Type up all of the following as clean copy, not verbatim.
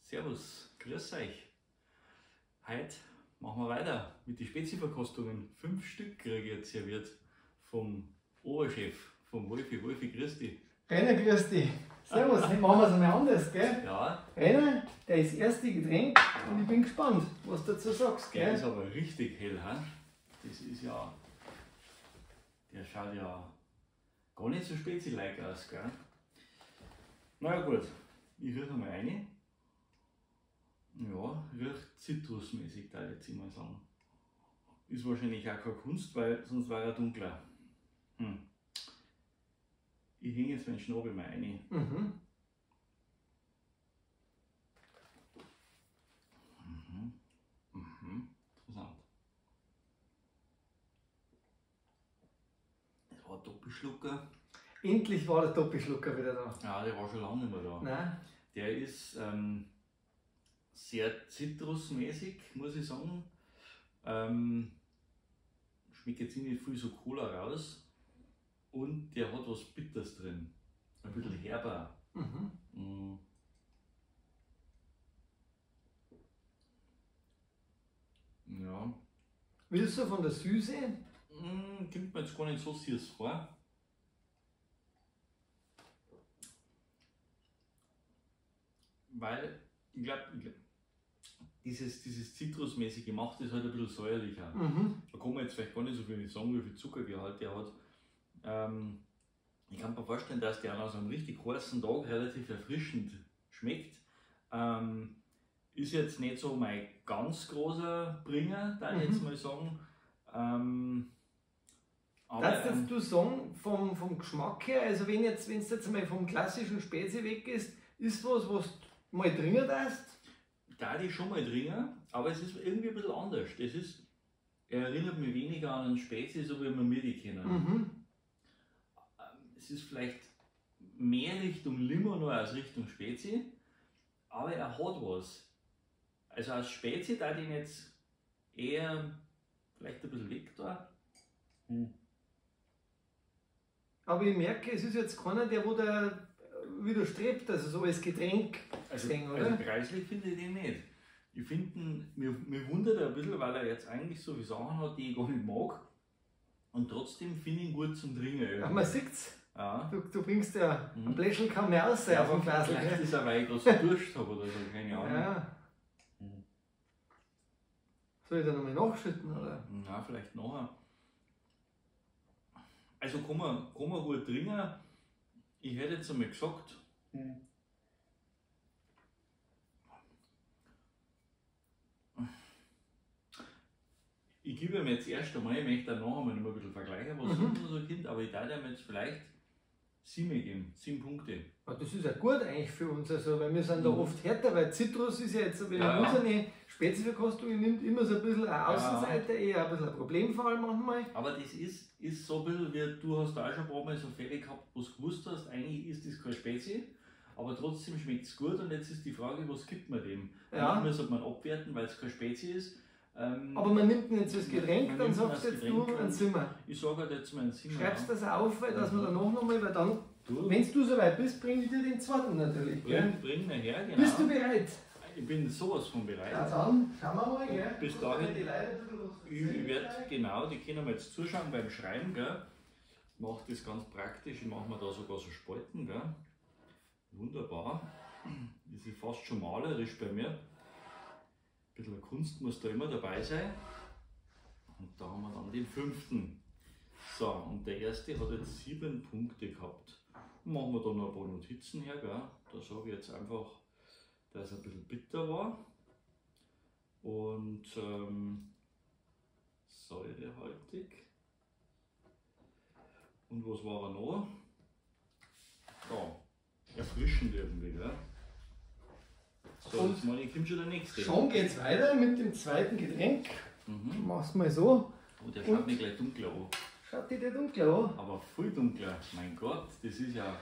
Servus, grüß euch. Heute machen wir weiter mit den Spezi-Verkostungen. 5 Stück kriege ich jetzt serviert vom Oberchef, vom Wolfi. Wolfi, grüß dich. Rainer, grüß dich. Servus, heute machen wir es einmal anders, gell? Ja. Rainer, der ist das erste Getränk und ich bin gespannt, was du dazu sagst, gell? Der ist aber richtig hell, hä? Das ist ja... Der schaut ja gar nicht so spezi-like aus, gell? Na ja, gut, ich rieche mal rein. Ja, riecht zitrusmäßig, da jetzt immer sagen. Ist wahrscheinlich auch keine Kunst, weil sonst war er dunkler. Ich hänge jetzt meinen Schnabel mal rein. Mhm. Mhm. Mhm. Interessant. Das war ein Doppelschlucker. Endlich war der Doppelschlucker wieder da. Ja, der war schon lange nicht mehr da. Nein. Der ist sehr zitrusmäßig, muss ich sagen. Schmeckt jetzt nicht viel so Cola raus. Und der hat was Bitters drin. Ein bisschen herber. Mhm. Mm. Ja. Wie ist so von der Süße? Kommt mir jetzt gar nicht so süß vor. Weil, ich glaub, dieses zitrusmäßige macht ist halt ein bisschen säuerlicher. Mhm. Da kann man jetzt vielleicht gar nicht so viel sagen, wie viel Zuckergehalt der hat. Ich kann mir vorstellen, dass der an so einem richtig heißen Tag relativ erfrischend schmeckt. Ist jetzt nicht so mein ganz großer Bringer, da ich jetzt mal sagen. Aber, Darfst jetzt du sagen, vom Geschmack her, also wenn jetzt, wenn's jetzt mal vom klassischen Spezi weg ist, ist was, was du mal trinken darfst? Da die schon mal trinken, aber es ist irgendwie ein bisschen anders. Das ist, er erinnert mich weniger an einen Spezi, so wie wir mir die kennen. Mhm. Es ist vielleicht mehr Richtung Limo noch als Richtung Spezi, aber er hat was. Also als Spezi da ich ihn jetzt eher vielleicht ein bisschen weg da. Aber ich merke, es ist jetzt keiner, der wo da widerstrebt, also so als Getränk gesehen, oder? Also preislich finde ich den nicht. Ich finde ihn, mir wundert er ein bisschen, weil er jetzt eigentlich so viele Sachen hat, die ich gar nicht mag. Und trotzdem finde ich ihn gut zum Trinken. Ja, man sieht's. Ja. Du bringst ja ein Bläschel kaum mehr raus ja, auf dem Glas. Vielleicht ist er, weil ich gerade so Durst habe oder so, keine Ahnung. Ja. Soll ich da nochmal nachschütten, oder? Na, vielleicht nachher. Also kann man gut trinken. Ich hätte jetzt einmal gesagt, ich gebe ihm jetzt erst einmal, ich möchte dann nachher mal noch ein bisschen vergleichen, was sonst noch so kommt, aber ich darf ihm jetzt vielleicht 7 geben, 7 Punkte. Ja, das ist ja gut eigentlich für uns, also, weil wir sind da oft härter, weil Zitrus ist ja jetzt, wenn man unsere Speziverkostungen nimmt, immer so ein bisschen eine Außenseiter, eher ein bisschen ein Problemfall manchmal. Aber das ist so ein bisschen, wie du hast da auch schon ein paar Mal so Fälle gehabt, wo du gewusst hast, eigentlich ist das kein Spezi, aber trotzdem schmeckt es gut und jetzt ist die Frage, was gibt man dem? Ja. Manchmal sollte man abwerten, weil es kein Spezi ist. Aber man nimmt ihn jetzt als Getränk, dann sagst du jetzt du ein Zimmer. Ich sage halt jetzt mal ein Zimmer. Schreibst das auf, weil dass wir danach nochmal, weil dann, wenn du soweit bist, bring ich dir den zweiten natürlich. Bring ihn her, genau. Bist du bereit? Ich bin sowas von bereit. Ja, dann schauen wir mal, gell? Bis dahin, ich werde, genau, die können wir jetzt zuschauen beim Schreiben, gell? Ich mache das ganz praktisch, ich mache mir da sogar so Spalten, gell? Wunderbar. Das ist fast schon malerisch bei mir. Ein bisschen Kunst muss da immer dabei sein. Und da haben wir dann den 5. So, und der erste hat jetzt 7 Punkte gehabt. Machen wir da noch ein paar Notizen her, gell? Da sage ich jetzt einfach, dass er ein bisschen bitter war. Und säurehaltig. Und was war er noch? Ja, erfrischend irgendwie, gell? So, jetzt mal, ich komme schon der nächste. Schon geht's weiter mit dem zweiten Getränk. Mach's mal so. Oh, der schaut mir gleich dunkler an. Schaut dir der dunkler an? Aber voll dunkler. Mein Gott, das ist ja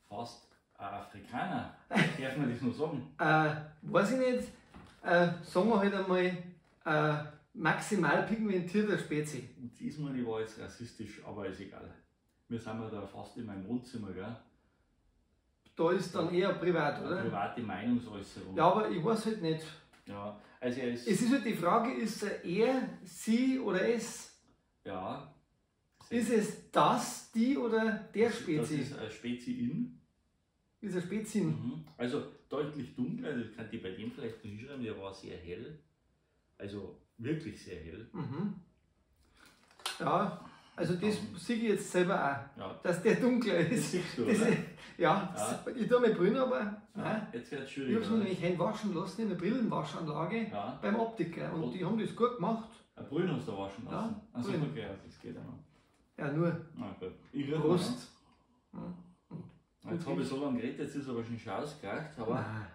fast ein Afrikaner. Darf man das nur sagen? Weiß ich nicht. Sagen wir halt einmal maximal pigmentierter Spezi. Und diesmal, ich war jetzt rassistisch, aber ist egal. Wir sind ja da fast in meinem Wohnzimmer, gell? Da ist dann eher privat, oder? Private Meinungsäußerung. Ja, aber ich weiß halt nicht. Ja, also er ist. Es ist halt die Frage, ist er er, sie oder es? Ja. Ist es das, die oder der Spezi? Das ist ein Spezi-In. Ist ein Spezin. Mhm. Also deutlich dunkler, das kann ich bei dem vielleicht noch hinschreiben, der war sehr hell. Also wirklich sehr hell. Mhm. Ja, also das sehe ich jetzt selber auch, ja, dass der dunkler ist. Das siehst du, das oder? ist, ja, ja, ich tue mir Brille, aber nein. Jetzt wird's schwierig. Ich habe es mir nämlich waschen lassen in der Brillenwaschanlage beim Optiker und die haben das gut gemacht. Eine Brille hast du waschen lassen? Ja, Also okay, ja, das geht auch noch. Ja, nur. Na gut. Ich Prost. Ja. Jetzt habe ich so lange geredet, jetzt ist aber schon ausgereicht, aber nein.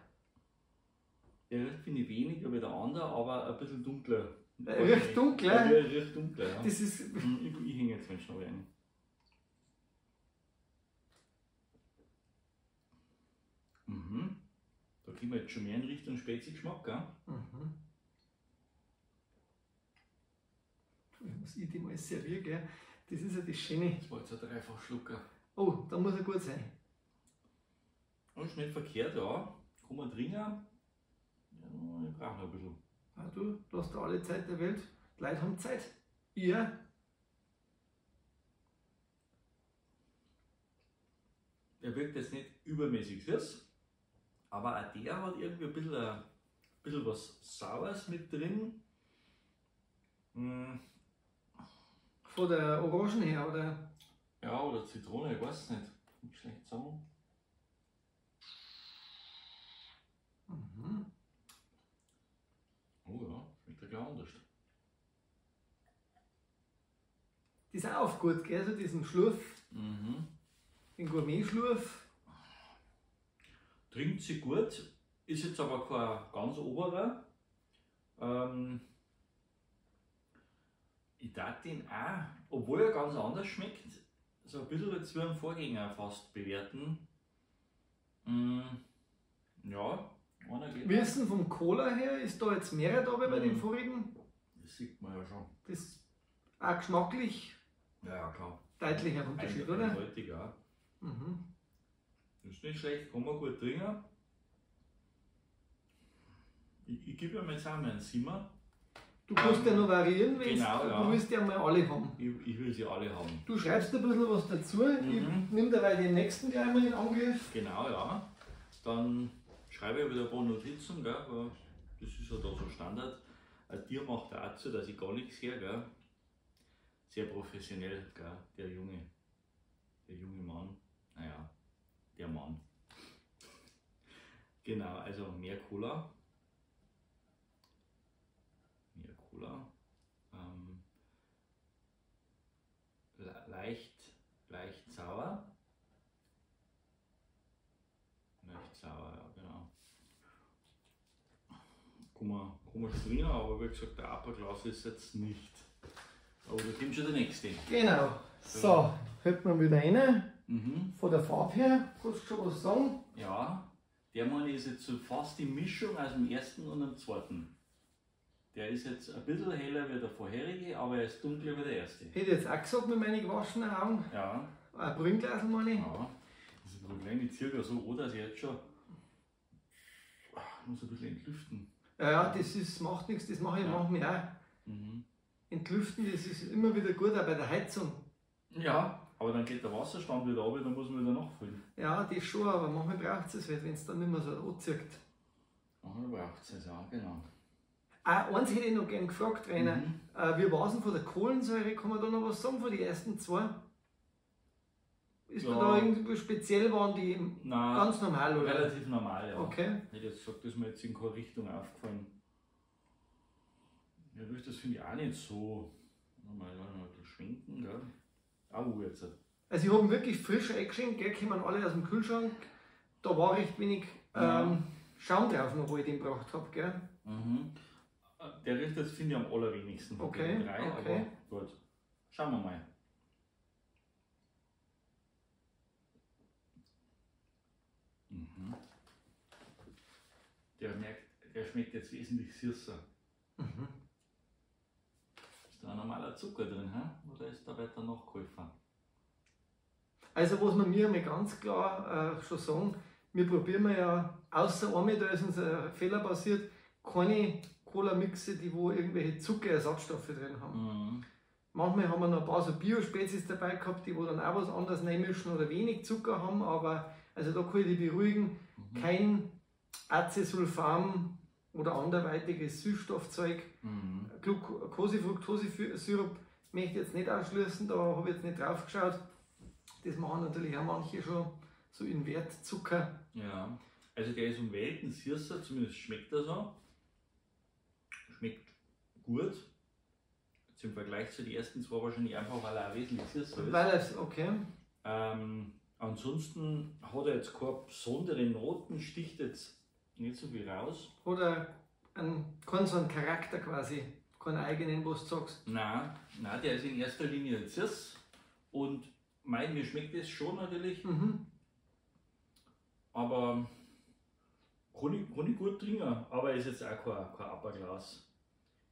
Der riecht, finde ich, weniger wie der andere, aber ein bisschen dunkler. Er riecht dunkler? Ja, der riecht dunkler, ja. Das ist ich hänge jetzt meinen Schnabel ein. Mhm. Da kriegen wir jetzt schon mehr in Richtung Spezi-Geschmack, gell? Mhm. Was ich dem alles serviere, gell? Das ist ja das Schöne. Das war jetzt ein Dreifach-Schlucker. Oh, da muss er gut sein. Das ist nicht verkehrt, ja. Kann man trinken. Ja, ich brauche noch ein bisschen. Ah, du hast da alle Zeit der Welt. Die Leute haben Zeit. Ja. Der wirkt jetzt nicht übermäßig süß, aber auch der hat irgendwie ein bisschen was Saures mit drin. Hm. Von der Orangen her, oder? Ja, oder Zitrone, ich weiß es nicht. Kann ich schlecht sagen. Mhm. Oh ja, schmeckt ja gleich anders. Das ist auch gut, gell? So diesen Schlurf, den Gourmet-Schlurf. Trinkt sie gut, ist jetzt aber kein ganz oberer. Ich darf den auch, obwohl er ganz anders schmeckt, so ein bisschen jetzt wie ein Vorgänger fast bewerten. Ja, einer geht. Wir wissen vom Cola her, ist da jetzt mehr da bei dem vorigen? Das sieht man ja schon. Das ist auch geschmacklich. Ja, ja, klar. Deutlicher Unterschied, oder? Eindeutig, ja. Mhm. Ist nicht schlecht, kann man gut trinken. Ich gebe ihm jetzt auch mal einen 7er. Du kannst ja noch variieren, wenn genau, ja. Du willst ja mal alle haben. Ich will sie alle haben. Du schreibst ein bisschen was dazu. Ich nehme dabei den nächsten gleich mal in Angriff. Genau, ja. Dann schreibe ich wieder ein paar Notizen, gell? Weil das ist ja da so Standard. Auch dir macht dazu, dass ich gar nichts her, gell? Sehr professionell, gell? Der junge Mann. Naja, der Mann. Genau, also mehr Cola. Mehr Cola. Leicht sauer. Leicht sauer, ja, genau. Kann man schon trinken, aber wie gesagt, der Upper Class ist jetzt nicht. Aber da kommt schon der nächste. Genau. So, hört man wieder rein. Mhm. Von der Farbe her, kannst du schon was sagen? Ja, der Mann ist jetzt so fast die Mischung aus dem ersten und dem zweiten. Der ist jetzt ein bisschen heller wie der vorherige, aber er ist dunkler wie der erste. Hätte ich jetzt auch gesagt mit meinen gewaschenen Augen. Ja. Ein Brillenglasl meine ich. Ja. Das ist ein Problem, ich ziehe ja so an, dass ich jetzt schon. Ich muss ein bisschen entlüften. Ja, ja, das ist, macht nichts, das mache ich manchmal auch. Mhm. Entlüften, das ist immer wieder gut, auch bei der Heizung. Ja, aber dann geht der Wasserstand wieder runter, dann muss man wieder nachfüllen. Ja, das schon, aber manchmal braucht es halt, wenn es dann nicht mehr so anzieht. Manchmal braucht es ja, genau. Ah, eins hätte ich noch gern gefragt, Rainer. Mhm. Wie war es denn von der Kohlensäure? Kann man da noch was sagen von den ersten zwei? Ist ja. man da irgendwie speziell, waren die Nein, ganz normal, oder? Relativ normal, ja. Okay. Ich hätte jetzt gesagt, das ist mir jetzt in keine Richtung aufgefallen. Ja, das finde ich auch nicht so. Mal ein bisschen schwenken, gell? Au, jetzt. Also ich habe ihn wirklich frisch eingeschenkt, gell? Kommen alle aus dem Kühlschrank. Da war recht wenig Schaum drauf, noch, wo ich den gebraucht habe, gell? Mhm. Der riecht jetzt, finde ich, am allerwenigsten von den drei, okay. Aber gut. Schauen wir mal. Mhm. Der schmeckt jetzt wesentlich süßer. Mhm. Ist da ein normaler Zucker drin, hä? Oder ist da weiter nachgeholfen? Also was man mir mal ganz klar schon sagen, Wir probieren ja, außer einmal, da ist uns ein Fehler passiert, keine Cola-Mixe, die wo irgendwelche Zuckerersatzstoffe drin haben. Mhm. Manchmal haben wir noch ein paar so Bio-Spezies dabei gehabt, die wo dann auch was anderes reinmischen oder wenig Zucker haben, aber also da kann ich dich beruhigen, kein Acesulfam oder anderweitiges Süßstoffzeug. Mhm. Glucose, Fructose-Sirup möchte ich jetzt nicht ausschließen, da habe ich jetzt nicht drauf geschaut. Das machen natürlich auch manche schon so in Wertzucker. Ja, also der ist um Welten süßer, zumindest schmeckt er so. Schmeckt gut. Jetzt im Vergleich zu den ersten zwei wahrscheinlich einfach, weil er auch wesentlich süßer ist. Weil es, okay. Ansonsten hat er jetzt keine besonderen Noten, sticht jetzt nicht so viel raus. Oder keinen so einen Charakter quasi, keinen eigenen, was du sagst. Nein, nein, der ist in erster Linie süß und mir schmeckt das schon natürlich, aber kann ich gut trinken, aber ist jetzt auch kein Upper Class.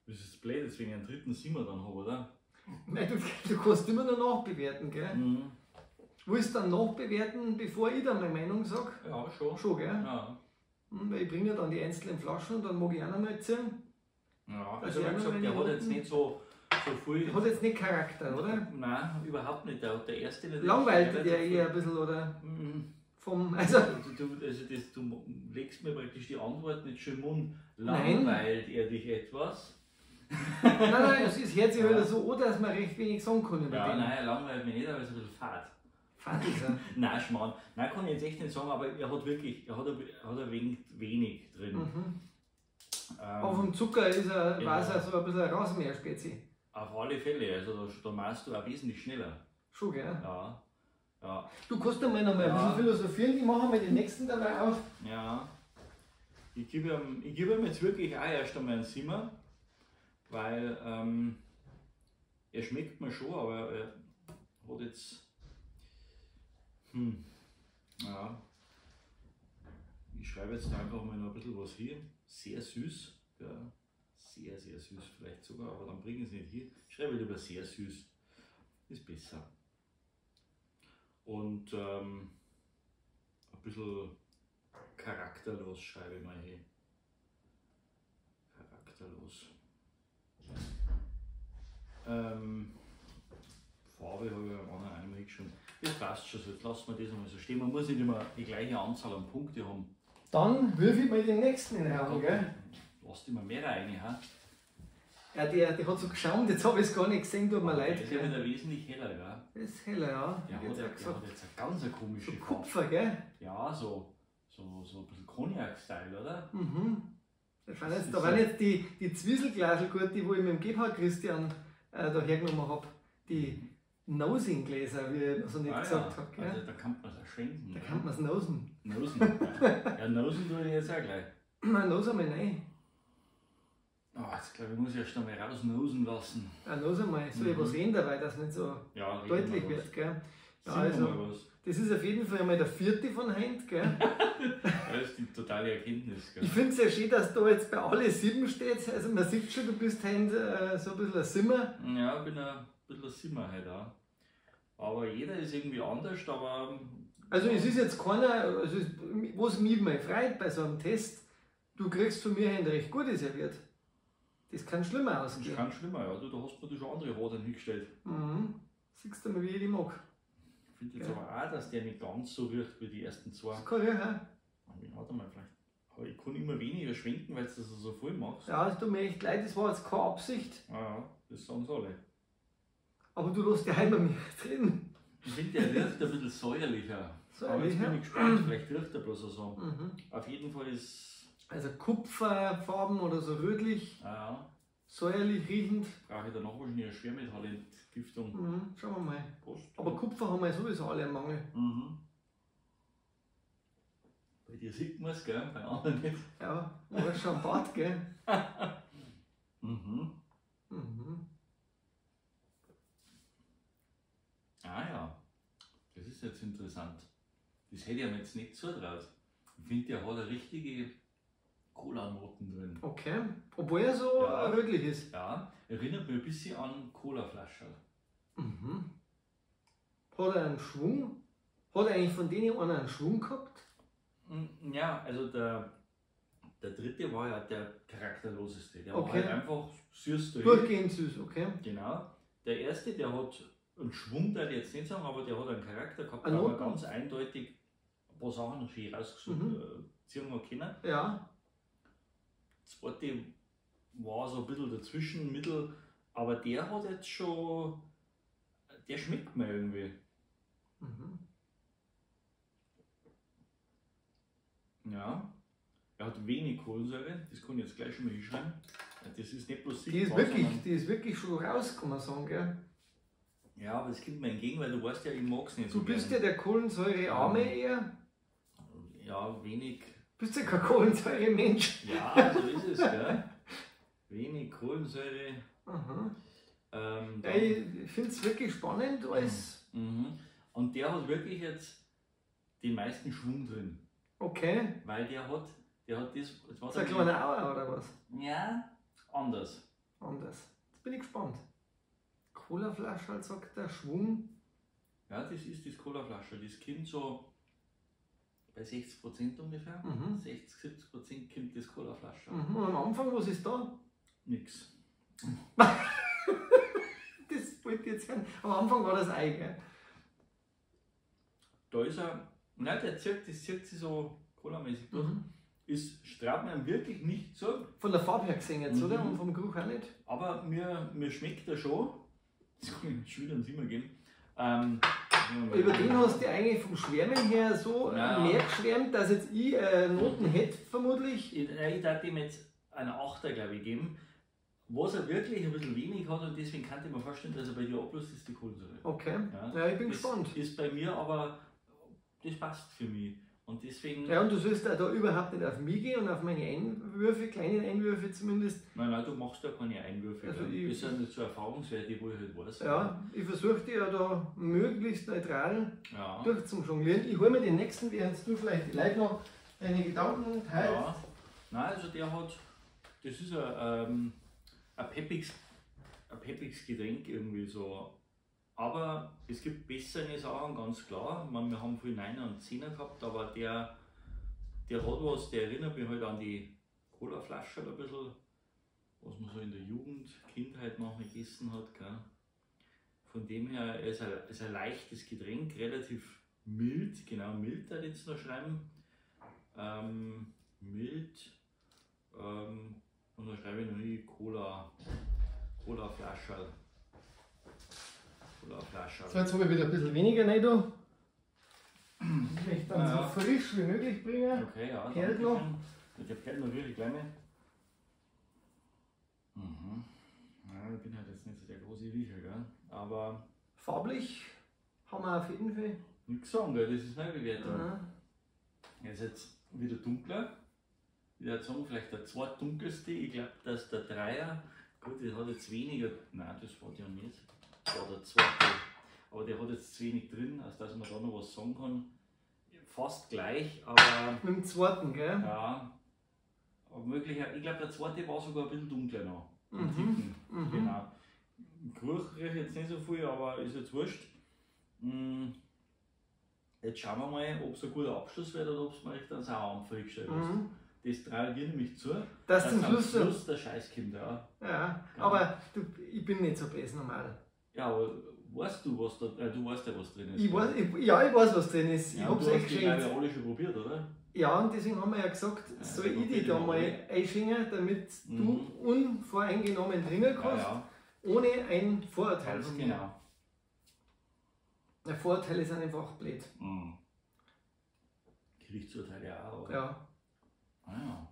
Das ist blöd, deswegen einen dritten Simmer dann habe, oder? Nein, du kannst immer noch nachbewerten, gell? Mhm. Willst du dann nachbewerten, bevor ich dann meine Meinung sage? Ja, schon. Schon, gell? Ja. Weil ich bringe ja dann die einzelnen Flaschen und dann mag ich auch noch mal erzählen. Ja, also wie gesagt, der hat jetzt nicht so viel. Der hat jetzt nicht Charakter, oder? Nein, überhaupt nicht. Der hat der erste nicht. Langweilt der eher ein bisschen, oder? Mhm. Vom, also du legst mir praktisch die Antwort nicht schön im Mund. Langweilt er dich etwas? Nein, nein, es hört sich halt so an, dass man recht wenig sagen kann über den. Nein, er langweilt mich nicht, aber es ist ein bisschen fad. Fad ist er. Nein, Schmarrn. Nein, kann ich jetzt echt nicht sagen, aber er hat wirklich, er hat ein wenig drin. Mhm. Aber vom Zucker ist er, war es auch so ein bisschen ein Rasenmäherspezi. Auf alle Fälle, also da machst du auch wesentlich schneller. Schon, gell? Ja. Ja. Du kannst ja mal noch mal ein bisschen philosophieren, ich mache mal den nächsten dabei auf. Ja. Ich gebe ihm jetzt wirklich auch erst einmal einen Simmer, weil er schmeckt mir schon, aber er hat jetzt. Ja. Ich schreibe jetzt einfach mal noch ein bisschen was hier. Sehr süß. Ja. Sehr, sehr süß vielleicht sogar, aber dann bringen sie es nicht hier. Ich schreibe lieber sehr süß. Ist besser. Und ein bisschen charakterlos schreibe ich mal hier. Charakterlos. Farbe habe ich am anderen einmal hingeschrieben. Das passt schon so, jetzt lassen wir das einmal so stehen. Man muss nicht immer die gleiche Anzahl an Punkte haben. Dann würfe ich mal den nächsten in den Raum, gell? Lass dich mal mehr rein, ha? Ja, der hat so geschaumt, jetzt habe ich es gar nicht gesehen, tut mir leid. Der ist ja wieder wesentlich heller, gell? Der ist heller, ja. Der hat jetzt eine ganz komische so Kupfer, gell? Ja, so ein bisschen Cognac-Style, oder? Mhm. Da waren jetzt die Zwieselglasel gut, die wo ich mit dem Gebhard Christian da hergenommen habe. Die Nosing-Gläser, wie ich so nicht gesagt habe. Gell? Also da kann man es auch schenken. Da kann man es nosen. Nosen, ja. Ja, nosen tue ich jetzt auch gleich. Nein, nos einmal rein. Oh, jetzt glaube ich, muss ich erst einmal rausnosen lassen. Ja, nos einmal. Soll ich was reden dabei, dass es nicht so deutlich wird, gell? Ja, also, das ist auf jeden Fall einmal der vierte von Heint, gell? Das ist die totale Erkenntnis, gell? Ich finde es ja schön, dass da jetzt bei alle 7 steht. Also man sieht schon, du bist heint so ein bisschen ein Simmer. Ja, ich bin ein bisschen ein Simmer heute auch. Aber jeder ist irgendwie anders, aber... Also es ist jetzt keiner, also was mich mal freut bei so einem Test, du kriegst von mir heint recht gut serviert. Das kann schlimmer ausgehen. Das kann schlimmer, ja. Du, da hast mir schon andere Haare hingestellt. Mhm. Siehst du mal, wie ich die mag. Ich finde jetzt aber auch, dass der nicht ganz so riecht wie die ersten zwei. Das kann riechen. Warte mal, vielleicht. Aber ich kann immer weniger schwenken, weil du das so voll machst. Ja, es tut mir echt leid, das war jetzt keine Absicht. Ja, das sagen sie alle. Aber du lässt ja immer mehr drin. Ich finde, der riecht ein bisschen säuerlicher. Säuerlicher? Aber jetzt bin ich gespannt, vielleicht riecht er bloß so. Mhm. Auf jeden Fall ist... Also Kupferfarben oder so rötlich, ja. Säuerlich riechend. Brauche ich da noch wahrscheinlich eine Schwermetallentgiftung. Mhm, schauen wir mal. Prost. Aber Kupfer haben wir sowieso alle im Mangel. Mhm. Bei dir sieht man es, gell? Bei anderen nicht. Ja, aber schon ein Bart, gell? Mhm. Mhm. Ah ja, das ist jetzt interessant. Das hätte ich mir jetzt nicht zutraut. Ich finde, der hat eine richtige Cola-Noten drin. Okay, obwohl er so rötlich ist. Ja, erinnert mich ein bisschen an Cola-Flaschen. Mhm. Hat er einen Schwung? Hat er eigentlich von denen einer einen Schwung gehabt? Ja, also der dritte war ja der charakterloseste. Der okay. war halt einfach süß durch. Durchgehend süß, okay. Genau. Der erste, der hat einen Schwung, da ich jetzt nicht sagen, aber der hat einen Charakter gehabt, da haben wir ganz eindeutig ein paar Sachen schön rausgesucht, ziehen wir können. Ja. Der zweite war so ein bisschen dazwischen, mittel, aber der hat jetzt schon, der schmeckt mir irgendwie. Mhm. Ja, er hat wenig Kohlensäure, das kann ich jetzt gleich schon mal hinschreiben. Das ist nicht bloß die ist wirklich, die ist wirklich schon raus, kann man sagen, gell? Ja, aber es kommt mir entgegen, weil du weißt ja, ich mag es nicht so. Du bist ja der Kohlensäurearme eher. Ja, wenig. Bist ja kein Kohlensäure-Mensch. Ja, so ist es, gell? Wenig Kohlensäure. Aha. Ja, ich finde es wirklich spannend alles. Mhm. Und der hat wirklich jetzt den meisten Schwung drin. Okay. Weil der hat das. Das ist ein kleiner Auer oder was? Ja, anders. Anders. Jetzt bin ich gespannt. Colaflasche, sagt der Schwung. Ja, das ist das Colaflasche. Das kommt so bei 60% ungefähr. Mhm. 60, 70% kommt das Colaflasche. Mhm. Und am Anfang, was ist da? Nix. Das wollte ich jetzt hören. Am Anfang war das Ei, gell? Da ist er. Nein, der zirkt, das zirkt sich so colamäßig durch. Mhm. Ist straut mir wirklich nicht so. Von der Farbe her gesehen jetzt, oder? Und vom Geruch auch nicht. Aber mir schmeckt er schon. Das kann ich schon wieder einen Zimmer geben. Über den hast du eigentlich vom Schwärmen her so mehr geschwärmt, dass jetzt ich Noten hätte, vermutlich. Ich darf dem jetzt einen 8er, glaube ich, geben. Was er wirklich ein bisschen wenig hat und deswegen kann ich mir vorstellen, dass er bei dir ablässt, ist die Kohlensäure. Okay, ja, ich bin gespannt. Ist bei mir aber, das passt für mich. Und deswegen. Ja, und du sollst auch da überhaupt nicht auf mich gehen und auf meine Einwürfe, kleinen Einwürfe zumindest. Nein, nein, du machst ja keine Einwürfe. Also das sind nicht so Erfahrungswerte, wo ich halt weiß. Ja, ich versuche die ja da möglichst neutral durchzujonglieren. Ich hole mir den nächsten, während du vielleicht die Leute noch deine Gedanken teilst. Ja. Nein, also der hat, das ist ein peppiges Getränk irgendwie so. Aber es gibt bessere Sachen, ganz klar. Ich meine, wir haben viel 9er und 10er gehabt, aber der hat was, der erinnert mich halt an die Colaflasche ein bisschen, was man so in der Jugend, Kindheit manchmal gegessen hat. Gell? Von dem her ist ein leichtes Getränk, relativ mild, genau mild da jetzt noch schreiben. Mild, und dann schreibe ich noch nie Cola-Flasche. So, jetzt habe ich wieder ein bisschen weniger rein da. Ich möchte dann so frisch wie möglich bringen. Okay, ja. Perlt noch. Der perlt noch wirklich gleich mehr. Mhm. Ja, ich bin halt jetzt nicht so der große Riecher, gell? Aber. Farblich haben wir auf jeden Fall. Nichts sagen, gell? Das ist meine Bewertung. Mhm. Er ist jetzt wieder dunkler. Ich würde sagen, vielleicht der zweitdunkelste. Ich glaube, dass der Dreier. Gut, der hat jetzt weniger. Nein, das war der nicht. War der zweite. Aber der hat jetzt zu wenig drin, als dass man da noch was sagen kann. Fast gleich, aber. Mit dem zweiten, gell? Ja. Aber möglicher, ich glaube, der zweite war sogar ein bisschen dunkler noch. Mhm. Mhm. Genau. Geruch rieche ich jetzt nicht so viel, aber ist jetzt wurscht. Jetzt schauen wir mal, ob es ein guter Abschluss wird oder ob es mir echt einen sauren Ampfer gestellt hast. Mhm. Das traue ich dir nämlich zu, dass zum Schluss der Scheiß kommt, ja. Ja, genau. Aber du, ich bin nicht so böse normal. Ja, aber weißt du, was da, du weißt ja, was drin ist. Ich weiß, ich weiß, was drin ist. Ich ja, hab's du echt hast die, geschenkt. glaube ich, alle schon probiert, oder? Ja, und deswegen haben wir ja gesagt, ja, soll ich die da mal einschenken, damit du unvoreingenommen drinnen kannst, ja, ohne ein Vorurteil ganz von mir. genau. Ja, Vorurteile sind einfach blöd. Mhm. Gerichtsurteile auch, oder? Ja. Ah ja,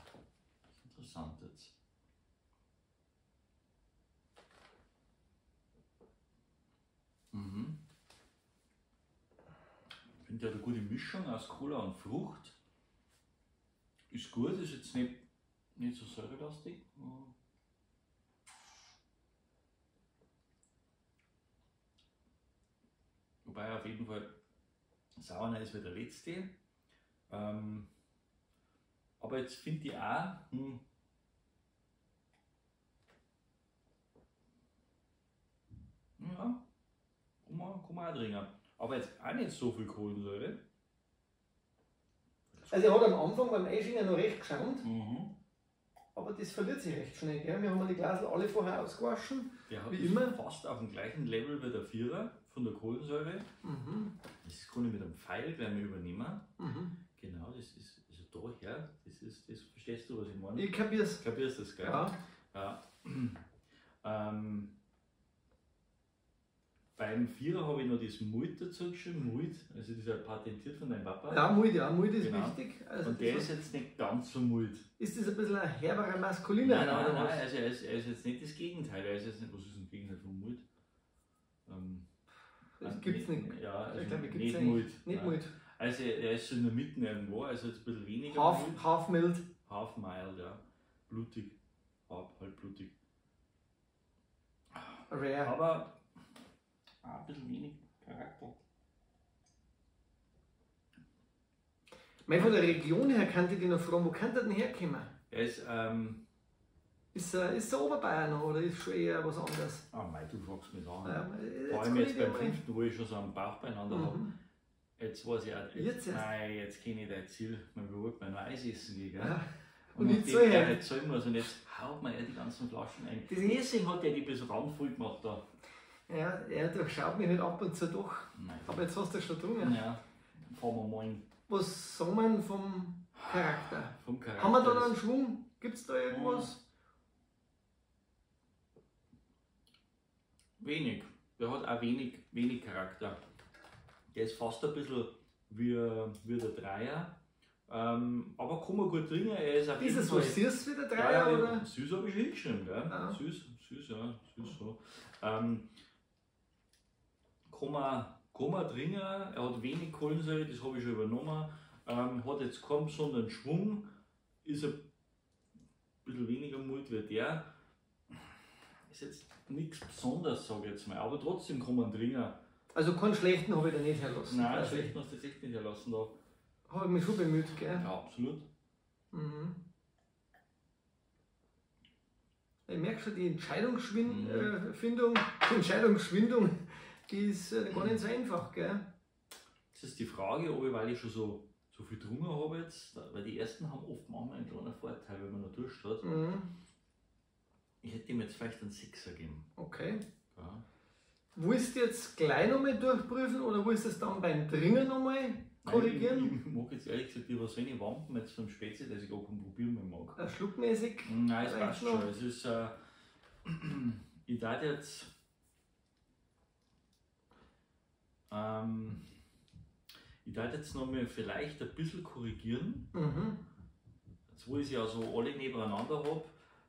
interessant jetzt. Mhm. Ich finde ja eine gute Mischung aus Cola und Frucht. Ist gut, ist jetzt nicht so säurelastig. Wobei auf jeden Fall sauer ist wie der letzte. Aber jetzt finde ich auch, ja, kann man auch trinken. Aber jetzt auch nicht so viel Kohlensäure. Also er hat am Anfang beim Eischingen noch recht geschaumt, aber das verliert sich recht schnell. Gell? Wir haben die Glasel alle vorher ausgewaschen. Der hat wie immer. Fast auf dem gleichen Level wie der Vierer von der Kohlensäure. Das kann ich mit einem Pfeil gleich mal übernehmen. Genau, das ist also daher. Das ist, das verstehst du, was ich meine? Ich kapier's. Kapierst das, gell? Ja. Ja. Beim Vierer habe ich noch das Mult dazu geschrieben. Mult, also das ist ja patentiert von deinem Papa. Ja, Mult, ja, Mult ist genau. Wichtig. Also und der ist jetzt nicht ganz so mult. Ist das ein bisschen ein herberer Maskuliner? Nein, nein, nein, also er ist jetzt nicht das Gegenteil. Er ist jetzt nicht, was ist ein Gegenteil von Mult? Das gibt's nicht. Ja, also ich glaube, nicht Mult. Nicht Mult. Also er ist so in der Mitte irgendwo, also jetzt ein bisschen weniger. Half mild. Half mild, ja. Blutig. Halb blutig. Rare. Aber ein bisschen wenig Charakter. Mein, von der Region her kann ich dich noch fragen, wo kann der denn herkommen? Er ist, ist er Oberbayern noch oder ist schon eher was anderes? Ah, mei, du fragst mich an. Ja, vor allem jetzt beim fünften, wo ich schon so einen Bauch beieinander habe. Jetzt weiß ich auch, jetzt, nein, jetzt kenne ich dein Ziel. Man wollte mir noch Eis essen gehen, gell? Ja. Und nicht so der nicht zahlen muss und jetzt haut mir er die ganzen Flaschen ein. Deswegen hat er die bis randvoll gemacht da. Ja, er durchschaut mich halt ab und zu doch. Nein. Aber jetzt hast du schon getrunken. Ja, fahren wir morgen. Was sagen wir vom Charakter? Vom Charakter. Haben wir da noch einen Schwung? Gibt es da irgendwas? Wenig. Der hat auch wenig Charakter. Der ist fast ein bisschen wie der Dreier. Aber kann man gut trinken. Er ist auf ist es so süß wie der Dreier? Ja, ja, oder? Süß habe ich schon hingeschrieben, gell? Ah. Süß, ja. Süß so. Kann man trinken, er hat wenig Kohlensäure, das habe ich schon übernommen. Hat jetzt keinen besonderen Schwung, ist ein bisschen weniger mult wie der. Ist jetzt nichts Besonderes, sage ich jetzt mal, aber trotzdem kann man trinken. Also keinen schlechten habe ich da nicht herlassen. Nein, einen schlechten hast du jetzt echt nicht herlassen da. Habe ich mich schon bemüht, gell? Ja, absolut. Mhm. Ich merke schon, die Entscheidungsfindung, die Entscheidungsschwindung, die ist gar nicht so einfach, gell? Das ist die Frage, ob ich, weil ich schon so viel getrunken habe jetzt, weil die ersten haben oft manchmal einen kleinen Vorteil, wenn man noch Durst hat. Ich hätte ihm jetzt vielleicht einen Sechser gegeben. Okay. Ja. Willst du jetzt gleich nochmal durchprüfen oder willst du es dann beim Trinken nochmal korrigieren? Nein, ich mag jetzt ehrlich gesagt lieber so eine Wampen jetzt vom Spezi, dass ich gar kein Probieren mehr mag. Schluckmäßig? Nein, es passt schon. Es ist, ich darf jetzt nochmal vielleicht ein bisschen korrigieren. Jetzt, wo ich sie ja so alle nebeneinander habe,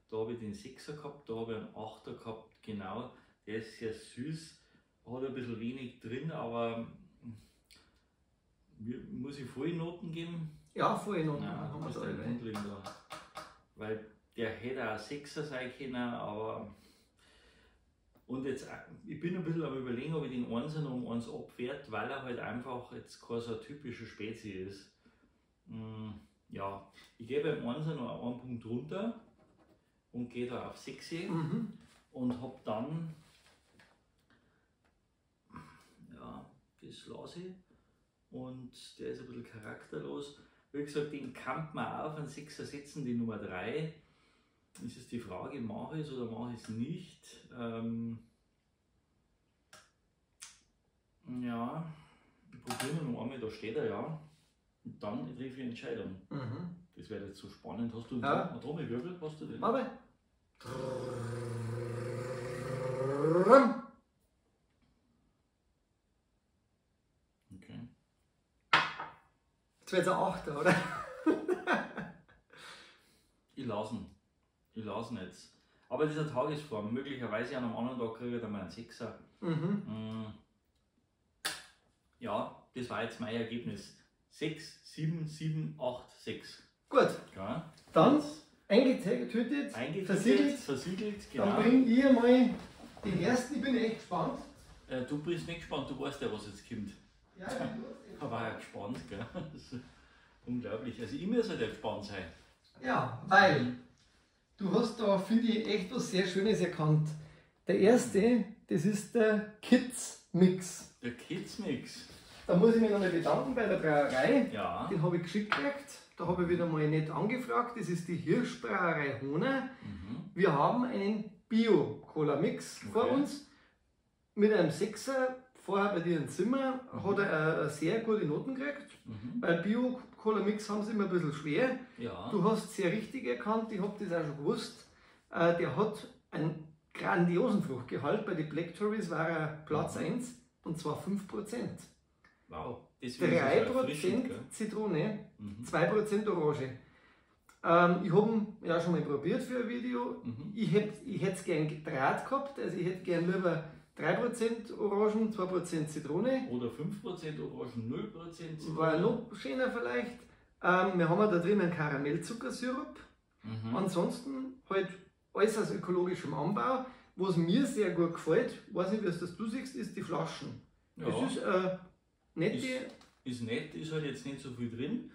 da habe ich den 6er gehabt, da habe ich einen 8er gehabt, genau. Der ist sehr süß, hat ein bisschen wenig drin, aber muss ich volle Noten geben? Ja, volle Noten. Nein, haben wir da da. Weil der hätte auch ein 6er sein können, aber. Und jetzt, ich bin ein bisschen am Überlegen, ob ich den 1er noch um 1 abwerte, weil er halt einfach jetzt kein so typischer Spezi ist. Ja, ich gehe beim 1er noch einen Punkt runter und gehe da auf 6 und hab dann. Ja, das lasse ich. Und der ist ein bisschen charakterlos. Wie gesagt, den kann man auch auf einen 6er setzen, die Nummer 3. Es ist die Frage, mache ich es oder mache ich es nicht? Ja, ich probiere noch einmal, da steht er ja. Und dann treffe ich eine Entscheidung. Das wäre jetzt so spannend. Hast du einen Trommelwirbel? Hast du den? Warte. Okay. Jetzt wird es ein 8er, oder? Ich lasse ihn. Ich lasse ihn jetzt. Aber das ist eine Tagesform. Möglicherweise an einem anderen Tag kriege ich dann mal einen 6er. Ja, das war jetzt mein Ergebnis. 6, 7, 7, 8, 6. Gut. Ja. Dann eingetütet, versiegelt. Versiegelt, genau. Dann bringe ich mal den ersten. Ich bin echt gespannt. Du bist nicht gespannt, du weißt ja, was jetzt kommt. Ja, ich war ja gespannt, gell? Das ist unglaublich. Also ich muss halt ja gespannt sein. Ja, weil du hast da, finde ich, echt was sehr Schönes erkannt. Der erste, das ist der Kids Mix. Der Kids Mix. Da muss ich mich nochmal bedanken bei der Brauerei. Ja. Den habe ich geschickt gekriegt. Da habe ich wieder mal nicht angefragt. Das ist die Hirschbrauerei Hohner. Mhm. Wir haben einen Bio-Cola-Mix vor uns. Mit einem 6er, vorher bei dir im Zimmer, hat er sehr gute Noten gekriegt. Mhm. Weil Bio-Cola-Mix haben sie immer ein bisschen schwer. Ja. Du hast sehr richtig erkannt, ich habe das auch schon gewusst. Der hat einen grandiosen Fruchtgehalt. Bei den Black Tories war er Platz 1 und zwar 5%. Wow. Deswegen ist es auch erfrischend, 3% gell? Zitrone, Mhm. 2% Orange. Ich habe ihn ja schon mal probiert für ein Video. Mhm. Ich hätte es gern gedreht gehabt, also ich hätte gern lieber 3% Orangen, 2% Zitrone. Oder 5% Orangen, 0% Zitrone. War noch schöner vielleicht. Wir haben ja da drin einen Karamellzuckersirup. Mhm. Ansonsten halt alles aus ökologischem Anbau. Was mir sehr gut gefällt, weiß nicht, wie es das du siehst, ist die Flaschen. Ja. Das ist nette. Ist nett, ist halt jetzt nicht so viel drin.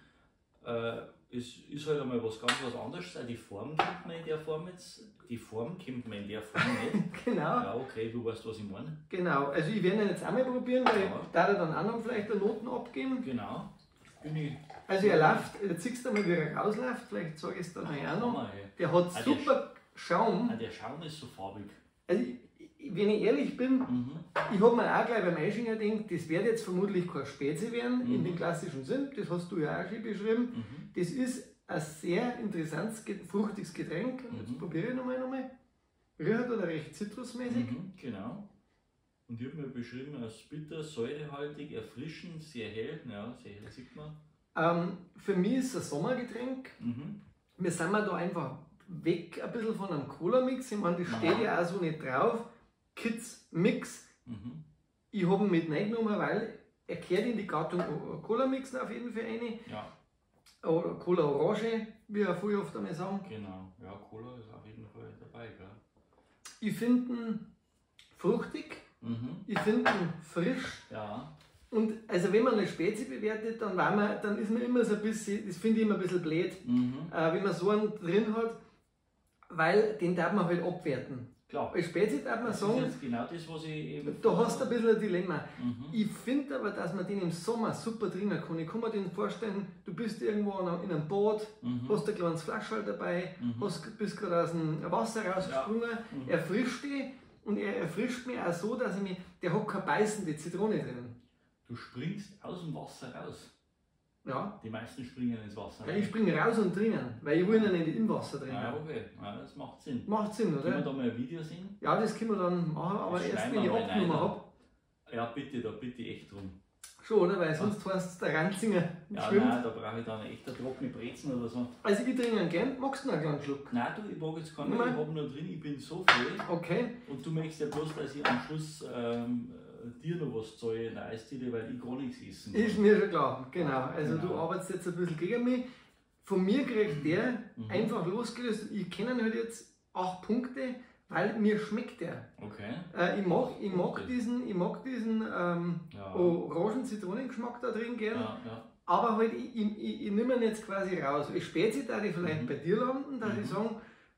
Es ist halt einmal was ganz was anderes. Auch die Form kommt mir in der Form jetzt. Die Form kommt mir in der Form nicht. Genau. Ja, okay, du weißt, was ich meine. Genau, also ich werde ihn jetzt auch mal probieren, weil Ja. da er dann auch noch vielleicht eine Noten abgeben. Genau. Bin ich. Also er läuft, jetzt siehst du mal, wie er rausläuft, vielleicht sage ich es dann auch noch. Hammer, ey. Der hat Ah, der super Schaum. Ah, der Schaum ist so farbig. Also wenn ich ehrlich bin, Mhm. ich habe mir auch gleich beim Einschinger gedacht, das wird jetzt vermutlich kein Spezi werden, in Mhm. dem klassischen Sinn, das hast du ja auch schon beschrieben. Mhm. Das ist ein sehr interessantes, fruchtiges Getränk. Und jetzt Mhm. probiere ich nochmal. Rührt oder recht zitrusmäßig. Mhm, genau. Und ich habe mir beschrieben als bitter, säurehaltig, erfrischend, sehr hell. Ja, sehr hell sieht man. Für mich ist es ein Sommergetränk. Mhm. Wir sind mal da einfach weg ein bisschen von einem Cola-Mix. Ich meine, das steht ja auch so nicht drauf. Kids Mix. Mhm. Ich habe ihn mit reingenommen, weil er kehrt in die Gattung Cola-Mixen auf jeden Fall rein. Ja, Oder Cola Orange, wie wir früher oft einmal sagen. genau. Ja, Cola ist auf jeden Fall dabei, gell? Ich finde ihn fruchtig, Mhm. ich finde ihn frisch. Ja. Und also wenn man eine Spezi bewertet, dann, war man, dann ist man immer so ein bisschen, das finde ich immer ein bisschen blöd, Mhm. wenn man so einen drin hat, weil den darf man halt abwerten. Klar. Als Spezi darf man Das ist sagen, jetzt genau das, was ich eben. da hast du ein bisschen ein Dilemma. Mhm. Ich finde aber, dass man den im Sommer super trinken kann. Ich kann mir den vorstellen, du bist irgendwo in einem Boot, Mhm. hast ein kleines Flascherl dabei, Mhm. bist gerade aus dem Wasser rausgesprungen, Mhm. erfrischt dich und er erfrischt mich auch so, dass ich mich, der hat keine beißende Zitrone drin. Du springst aus dem Wasser raus. Ja. Die meisten springen ins Wasser. Ja, ich springe raus und drinnen, weil ich will ihn ja nicht im Wasser drinnen. Ja, okay. Ja, das macht Sinn. Macht Sinn, Können wir oder? da mal ein Video sehen? Ja, das können wir dann machen, aber Das erst schneiden wenn ich wir mal abgenommen rein. habe. Ja, bitte, da bitte ich echt drum. Schon, oder? Weil sonst heißt es der Ranzinger Ja, schwimmt. nein, da brauche ich dann echt eine trockene Brezen oder so. Also ich trinke ihn gern. Magst du noch einen kleinen Schluck? Nein, du, ich mag jetzt keinen, Nein. ich habe noch drin, ich bin so voll. Okay. Und du möchtest ja bloß, dass ich am Schluss dir noch was zahle in der Eisdiele, weil ich gar nichts essen kann. Ist mir schon klar, genau. Also du Genau. arbeitest jetzt ein bisschen gegen mich. Von mir kriegt der Mhm. einfach losgelöst. Ich kenne ihn halt jetzt 8 Punkte, weil mir schmeckt der. Okay. Ich mag Punkte. diesen, ich mag diesen Ja. Orangen-Zitronengeschmack da drin gern. Ja, ja. Aber halt, ich nehme ihn jetzt quasi raus. Ich Spezi da ich vielleicht Mhm. bei dir landen, dass Mhm. ich sagen,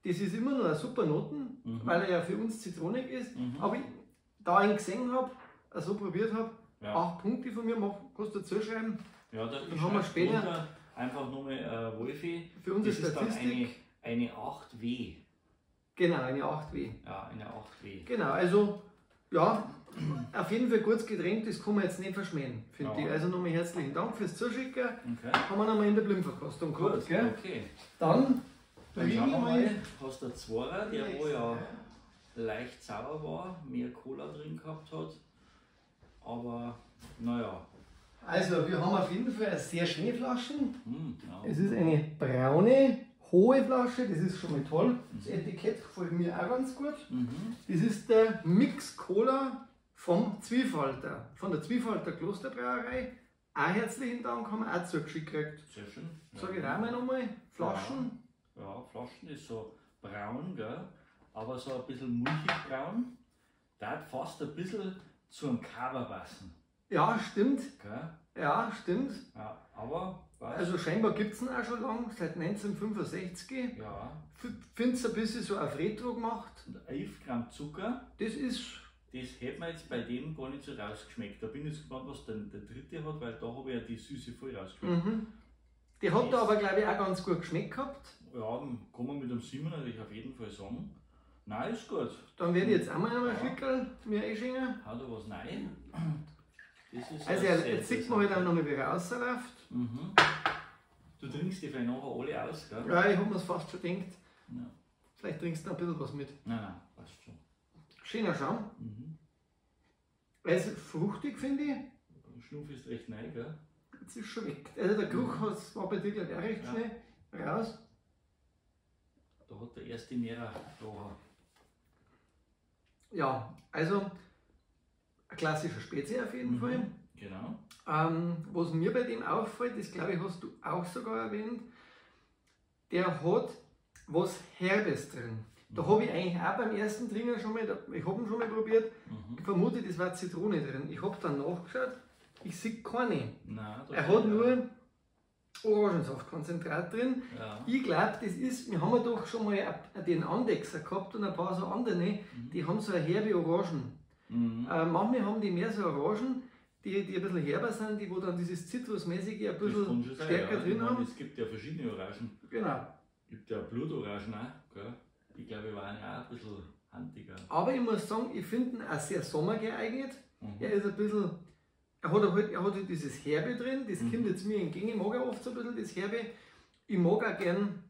das ist immer noch eine super Noten, Mhm. weil er ja für uns zitronig ist. Mhm. Aber ich, da ich ihn gesehen habe, so probiert habe, Ja. 8 Punkte von mir, kannst du dazu schreiben. Ja, da Dann haben wir später- drunter einfach nochmal Wolfi. Für unsere Das ist dann Statistik. eine 8W. Genau, eine 8W. Ja, eine 8W. Genau, also ja, auf jeden Fall gutes Getränk, das kann man jetzt nicht verschmähen, finde Ja. ich. Also nochmal herzlichen Dank fürs Zuschicken. Okay. Haben wir nochmal in der Blümverkostung gehabt, gell? Okay. Dann Dann schauen wir wir mal. Hast du Zwarer, der wo ja leicht sauer war, mehr Cola drin gehabt hat. Aber naja. Also, wir haben auf jeden Fall eine sehr schöne Flasche. Hm, ja. Es ist eine braune, hohe Flasche, das ist schon mal toll. Das Etikett gefällt mir auch ganz gut. Mhm. Das ist der Mix Cola vom Zwiefalter, von der Zwiefalter Klosterbrauerei. Auch herzlichen Dank, haben wir auch zugeschickt gekriegt. Sehr schön. Sag ich auch mal nochmal, Flaschen. Ja, Flaschen ist so braun, gell? Aber so ein bisschen mulchig braun. Da hat fast ein bisschen zu einem Kava passen. Ja, stimmt. Gell? Ja, stimmt. Ja, aber was? Also scheinbar gibt es ihn auch schon lang, seit 1965. Ja. Finde es ein bisschen so auf Retro gemacht. Und 11 Gramm Zucker. Das ist Das hätte man jetzt bei dem gar nicht so rausgeschmeckt. Da bin ich jetzt gespannt, was der dritte hat, weil da habe ich ja die Süße voll rausgeschmeckt. Mhm. Die hat da aber, glaube ich, auch ganz gut geschmeckt gehabt. Ja, kann man mit dem 7 natürlich auf jeden Fall sagen. Nein, ist gut. Dann werde ich jetzt auch mal einen Schlickerl mir einschenken. Hat er was rein? Das ist also jetzt sieht man halt auch noch mal, wie er rausläuft. Mhm. Du trinkst die vielleicht nachher alle aus, gell? Ja, ich habe mir's fast schon gedacht. Ja. Vielleicht trinkst du noch ein bisschen was mit. Nein, nein, passt schon. Schöner Schaum. Mhm. Er ist fruchtig, finde ich. Der Schnuff ist recht neu, gell? Jetzt ist schon weg. Also der Geruch war bei dir, glaube ich, auch recht schnell raus. Da hat der erste mehr da. Ja, also ein klassischer Spezi auf jeden Fall. Genau. Was mir bei dem auffällt, das glaube ich, hast du auch sogar erwähnt, der hat was Herbes drin. Da habe ich eigentlich auch beim ersten Trinken schon mal, ich habe ihn schon mal probiert, ich vermute, das war Zitrone drin. Ich habe dann nachgeschaut, ich sehe keine. Nein, er hat nur Orangensaftkonzentrat drin. Ja. Ich glaube, das ist, wir haben ja doch schon mal den Andechser gehabt und ein paar so andere, die haben so eine herbe Orangen. Mhm. Manchmal haben die mehr so Orangen, die ein bisschen herber sind, die wo dann dieses Zitrusmäßige ein bisschen sein, stärker drin haben. Es gibt ja verschiedene Orangen. Genau. Es gibt ja Blutorangen auch, gell? Die glaube ich waren ja auch ein bisschen handiger. Aber ich muss sagen, ich finde ihn auch sehr sommergeeignet. Mhm. Er ist ein bisschen, er hat halt dieses Herbe drin, das kommt jetzt mir entgegen. Ich mag ja oft so ein bisschen das Herbe. Ich mag auch gern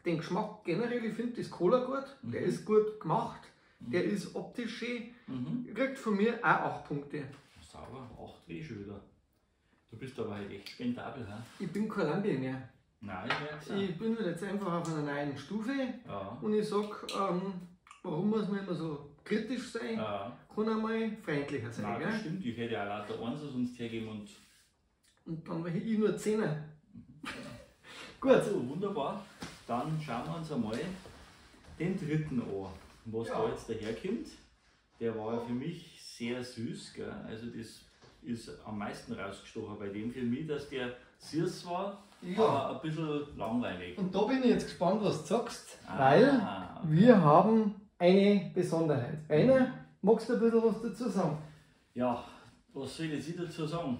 den Geschmack generell, ich finde das Cola gut, der ist gut gemacht, der ist optisch schön. Kriegt von mir auch 8 Punkte. Sauber, 8 weh schon wieder. Du bist aber halt echt spendabel, hä? Ich bin kein Lambi mehr. Nein, ich merk's auch. Ich bin halt jetzt einfach auf einer neuen Stufe und ich sag, warum muss man immer so kritisch sein? Ja. Kann auch mal freundlicher sein. Nein, gell? das stimmt, ich hätte ja auch lauter Einser sonst hergeben und. Und dann war ich nur 10er. Gut. Also, wunderbar. Dann schauen wir uns einmal den dritten an, was da jetzt daherkommt. Der war ja für mich sehr süß, gell? Also das ist am meisten rausgestochen bei dem für mich, dass der süß war, aber ein bisschen langweilig. Und da bin ich jetzt gespannt, was du sagst, weil wir haben eine Besonderheit. Rainer, magst du ein bisschen was dazu sagen? Ja, was soll ich jetzt dazu sagen?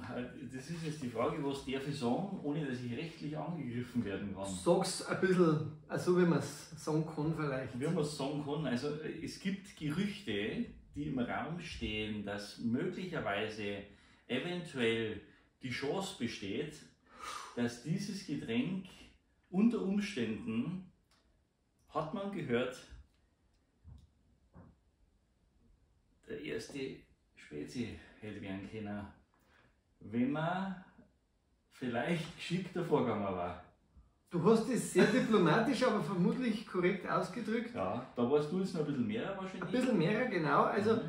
Das ist jetzt die Frage, was darf ich sagen, ohne dass ich rechtlich angegriffen werden kann. Sag's ein bisschen, so wie man es sagen kann vielleicht. Wie man es sagen kann, also es gibt Gerüchte, die im Raum stehen, dass möglicherweise eventuell die Chance besteht, dass dieses Getränk unter Umständen, hat man gehört, der erste Spezi hätte werden können, wenn man vielleicht geschickter vorgegangen war. Du hast es sehr diplomatisch, aber vermutlich korrekt ausgedrückt. Ja, da warst du jetzt noch ein bisschen mehr wahrscheinlich. Ein bisschen mehr, genau. Also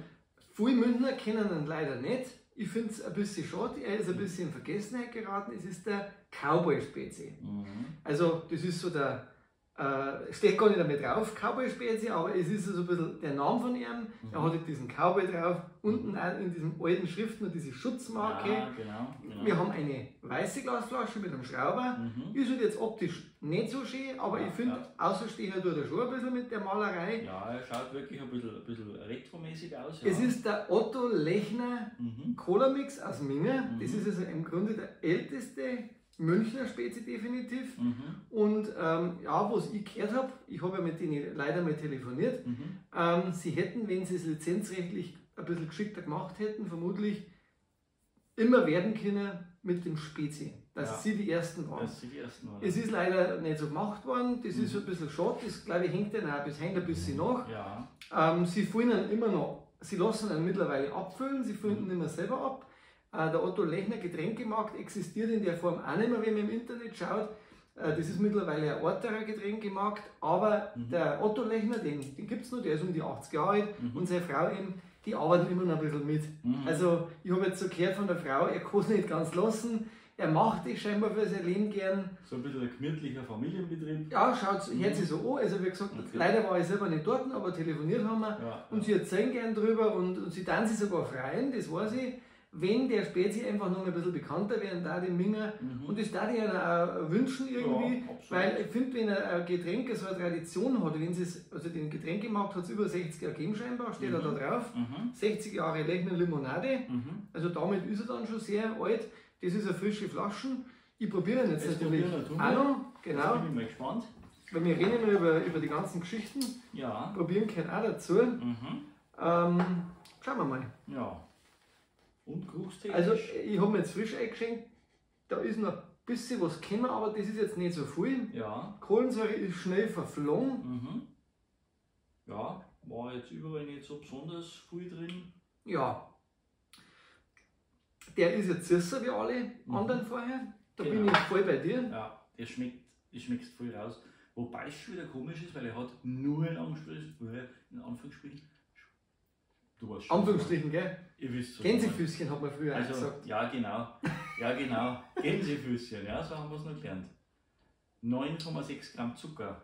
viele Münchner kennen ihn leider nicht. Ich finde es ein bisschen schade, er ist ein bisschen in Vergessenheit geraten. Es ist der Cowboy-Spezi. Also das ist so der, steht gar nicht damit drauf, Cowboy-Spezi, aber es ist so ein bisschen der Name von ihm. Er hat diesen Cowboy drauf, unten auch in diesem alten Schrift noch diese Schutzmarke. Ja, genau, genau. Wir haben eine weiße Glasflasche mit einem Schrauber. Ist halt jetzt optisch nicht so schön, aber ich finde, außersteher tut er schon ein bisschen mit der Malerei. Ja, er schaut wirklich ein bisschen retromäßig aus. Ja. Es ist der Otto Lechner Cola Mix aus Minga. Das ist also im Grunde der älteste Münchner Spezi definitiv. Und ja, was ich gehört habe, ich habe ja mit denen leider mal telefoniert, sie hätten, wenn sie es lizenzrechtlich ein bisschen geschickter gemacht hätten, vermutlich immer werden können mit dem Spezi, dass sie die Ersten waren. Dass sie die Ersten waren. Es ist leider nicht so gemacht worden, das ist ein bisschen schade, das glaube ich hängt ihnen auch bis hängt ein bisschen nach. Ja. Sie füllen ihn immer noch, sie lassen ihn mittlerweile abfüllen, sie füllen ihn immer selber ab. Der Otto Lechner Getränkemarkt existiert in der Form auch nicht mehr, wenn man im Internet schaut. Das ist mittlerweile ein Orterer Getränkemarkt, aber der Otto Lechner, den gibt es noch, der ist um die 80 Jahre alt und seine Frau eben, die arbeiten immer noch ein bisschen mit. Also ich habe jetzt so gehört von der Frau, er kann es nicht ganz lassen, er macht es scheinbar für sein Leben gern. So ein bisschen ein gemütlicher Familienbetrieb. Ja, schaut, hört sich so an. Also wie gesagt, leider war ich selber nicht dort, aber telefoniert haben wir. Ja, und sie erzählen gern drüber und sie tun sich sogar freien, das weiß ich. wenn der Spezi einfach noch ein bisschen bekannter werden da in Minga. Und das darf ich ihnen auch wünschen irgendwie, Ja, absolut. weil ich finde, wenn ein Getränk so eine Tradition hat, wenn es, also den Getränkemarkt hat es über 60 Jahre gegeben scheinbar, steht da drauf, 60 Jahre Lechner Limonade, also damit ist er dann schon sehr alt. Das ist eine frische Flasche. Ich probiere ihn jetzt Das natürlich probieren wir auch noch, genau. Jetzt bin ich mal gespannt. Weil wir reden immer über die ganzen Geschichten. Ja. Probieren gehört auch dazu. Schauen wir mal. Ja. Und geruchstechnisch? Also ich habe mir jetzt frisch eingeschenkt, da ist noch ein bisschen was gekommen, aber das ist jetzt nicht so viel. Ja. Kohlensäure ist schnell verflogen. Ja, war jetzt überall nicht so besonders viel drin. Ja. Der ist jetzt süßer wie alle anderen vorher. Da bin ich voll bei dir. Ja, der schmeckt, das schmeckt voll raus. Wobei es schon wieder komisch ist, weil er hat nur in Anführungsstrichen, du weißt schon. Anführungsstrichen, gell? Ihr wisst schon. Gänsefüßchen hat man früher Also, gesagt. ja, genau. Ja, genau. Gänsefüßchen, ja, so haben wir es noch gelernt. 9,6 Gramm Zucker.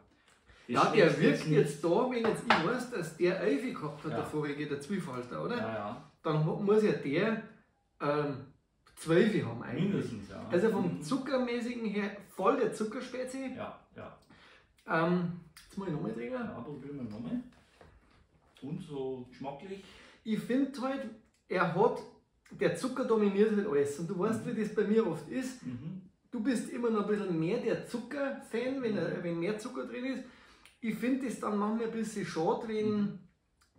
Das Ja, der schmeckt wirkt nicht. jetzt da, wenn jetzt ich weiß, dass der 11 gehabt hat, Ja. der vorige, der Zwiefalter, oder? Ja, ja. Dann muss ja der 12 haben eigentlich. Mindestens, ja. Also vom Zuckermäßigen her voll der Zuckerspezi. Ja, ja. Jetzt muss ich nochmal trinken. Ja, probieren wir nochmal. Und so geschmacklich. Ich finde halt, der Zucker dominiert halt alles. Und du weißt, wie das bei mir oft ist. Du bist immer noch ein bisschen mehr der Zucker-Fan, wenn mehr Zucker drin ist. Ich finde das dann manchmal ein bisschen schade, wenn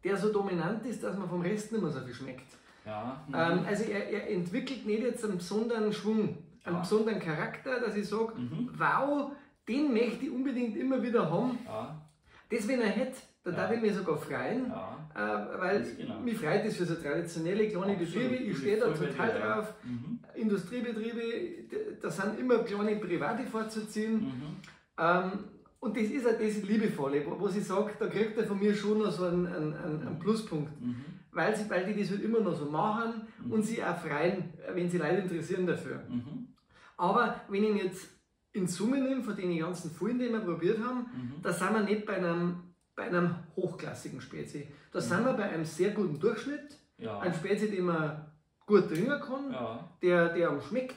der so dominant ist, dass man vom Rest nicht mehr so viel schmeckt. Ja. Also er entwickelt nicht jetzt einen besonderen Schwung, einen besonderen Charakter, dass ich sage, wow, den möchte ich unbedingt immer wieder haben. Ja. Das, wenn er hätte, dann darf ich mich sogar freuen, weil Ganz genau. mich freut das für so traditionelle kleine Absolut. Betriebe. Ich Bin ich stehe da voll bei total dir, ja. drauf. Industriebetriebe, da sind immer kleine private vorzuziehen. Und das ist auch das Liebevolle, wo ich sage, da kriegt er von mir schon noch so einen Pluspunkt. Weil die das halt immer noch so machen und sie auch freuen, wenn sie Leute interessieren dafür. Aber wenn ich ihn jetzt in Summe nehme, von den ganzen Folien, die wir probiert haben, da sind wir nicht bei einem hochklassigen Spezi. Da sind wir bei einem sehr guten Durchschnitt. Ja. Ein Spezi, den man gut trinken kann, Ja. der einem schmeckt.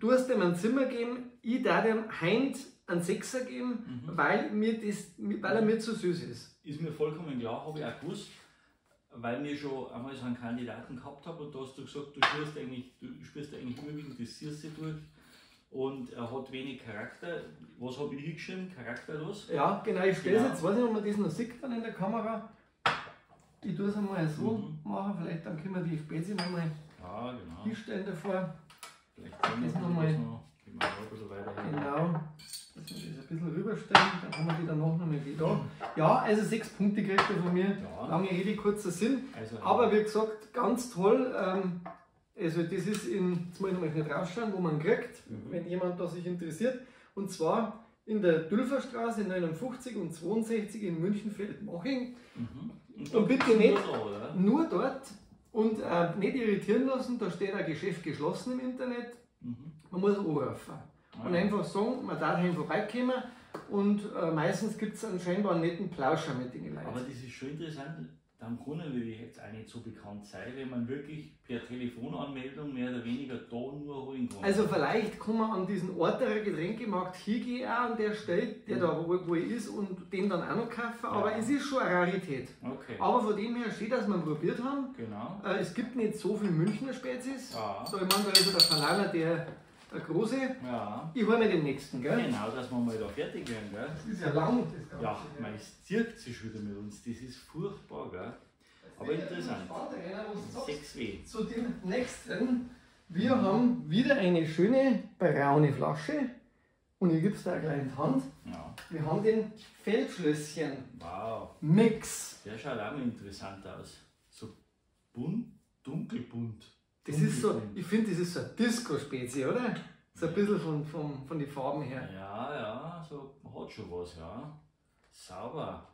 Du hast ihm ein Zimmer gegeben, ich darf ihm heint einen 6er geben, weil er mir zu süß ist. Ist mir vollkommen klar, habe ich auch gewusst, weil ich schon einmal so einen Kandidaten gehabt habe und da hast du gesagt, du spürst eigentlich überwiegend das Süße durch und er hat wenig Charakter. Was habe ich hingeschrieben? Charakterlos? Ja, genau, ich stelle es Genau. jetzt, weiß nicht, ob man das noch sieht dann in der Kamera. Ich tue es einmal so machen, vielleicht dann können wir die Spezi nochmal Ja, genau. hinstellen davor. Vielleicht sehen wir Das das nochmal. noch. Gehen wir noch ein bisschen weiter hin. Genau, dass wir das ein bisschen rüberstellen, dann haben wir die danach nochmal wieder. Ja, also 6 Punkte kriegt er von mir. Ja. Lange Rede, kurzer Sinn. Also, aber wie gesagt, ganz toll. Also das ist in, jetzt muss ich nochmal schnell draufschauen, wo man kriegt, wenn jemand da sich interessiert. Und zwar in der Dülferstraße 59 und 62 in München-Feldmoching. Und bitte nicht Nur da, oder? nur dort und nicht irritieren lassen, da steht ein Geschäft geschlossen im Internet. Man muss anrufen und einfach sagen, man darf hier vorbeikommen und meistens gibt es scheinbar einen netten Plauscher mit den Leuten. Aber das ist schon interessant, dann können wir jetzt auch nicht so bekannt sein, wenn man wirklich per Telefonanmeldung mehr oder weniger da nur holen kann. Also vielleicht kann man an diesen Orterer Getränkemarkt hingehen, auch an der Stelle, der da wo er ist, und den dann auch noch kaufen, aber es ist schon eine Rarität. Okay. Aber von dem her steht, dass wir probiert haben. Genau. Es gibt nicht so viel Münchner Spezies. Ja. So, ich meine, da ist ja der Verlanger der große. Ja. Ich hole mir den nächsten, gell? Genau, dass wir mal da fertig werden, gell? Das ist ja lang, das Ganze. Ja, man, es zirkt sich wieder mit uns, das ist furchtbar, gell? Aber interessant. Spannend, Rainer, was du sagst. 6 W. Zu dem nächsten. Wir haben wieder eine schöne braune Flasche. Und ich gebe es da gleich in die Hand. Ja. Wir haben den Feldschlösschen Wow. Mix. Der schaut auch mal interessant aus. So bunt, dunkelbunt. Das ist so, ich finde, das ist so eine Disco-Spezie, oder? So ein bisschen von den Farben her. Ja, ja, so hat schon was, ja. Sauber.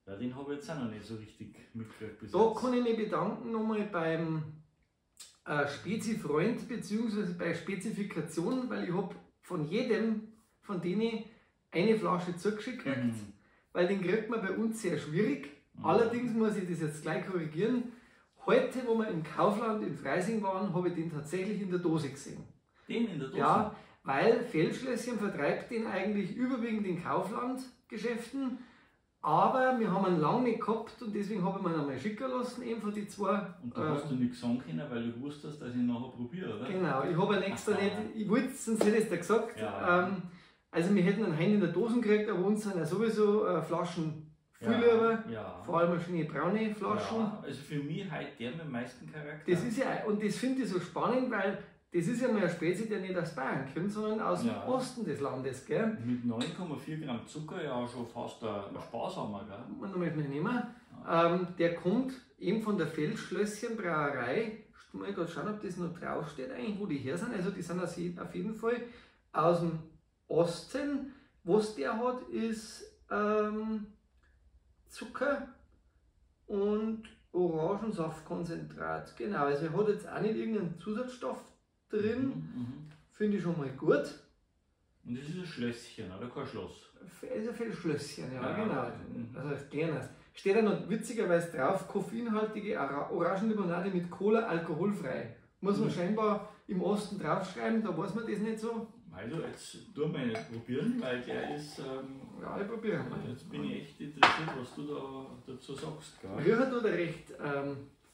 Ja, den habe ich jetzt auch noch nicht so richtig mitgekriegt bis Da jetzt. kann ich mich bedanken nochmal beim Spezi-Freund beziehungsweise bei Spezifikation, weil ich habe von jedem von denen eine Flasche zugeschickt gekriegt, weil den kriegt man bei uns sehr schwierig. Allerdings muss ich das jetzt gleich korrigieren. Heute, wo wir im Kaufland in Freising waren, habe ich den tatsächlich in der Dose gesehen. Den in der Dose? Ja, weil Feldschlösschen vertreibt den eigentlich überwiegend in Kauflandgeschäften. Aber wir haben ihn lange nicht gehabt und deswegen habe ich mir ihn einmal schicken lassen, eben von die zwei. Und da hast du nichts sagen können, weil du gewusst hast, dass ich ihn nachher probiere, oder? Genau, ich habe ihn extra nicht, ich wollte es, sonst hätte ich es dir gesagt. Ja. Also wir hätten einen Hein in der Dose gekriegt, aber uns sind ja sowieso Flaschen viel lieber. Ja. Vor allem schöne braune Flaschen. Ja, also für mich heute der mit dem meisten Charakter. Das ist ja, und das finde ich so spannend, weil das ist ja mal eine Spezie, die nicht aus Bayern kommt, sondern aus dem Osten des Landes, gell? Mit 9,4 Gramm Zucker ja schon fast ein sparsamer, gell? Man muss mal nehmen. Der kommt eben von der Feldschlösschen Brauerei. Ich muss mal grad schauen, ob das noch draufsteht eigentlich, wo die her sind. Also die sind auf jeden Fall aus dem Osten. Was der hat, ist Zucker und Orangensaftkonzentrat. Genau, also er hat jetzt auch nicht irgendeinen Zusatzstoff drin, finde ich schon mal gut. Und das ist ein Schlösschen, oder? Kein Schloss. Es ist ein Feldschlösschen, ja, genau. Also ein kleines. Steht da noch witzigerweise drauf, koffeinhaltige Orangenlimonade mit Cola, alkoholfrei. Muss man scheinbar im Osten draufschreiben, da weiß man das nicht so. Also jetzt tun wir nicht probieren, weil der ist... ja, ich probiere mal. Jetzt bin ich echt interessiert, was du da dazu sagst. Gell? Riecht oder recht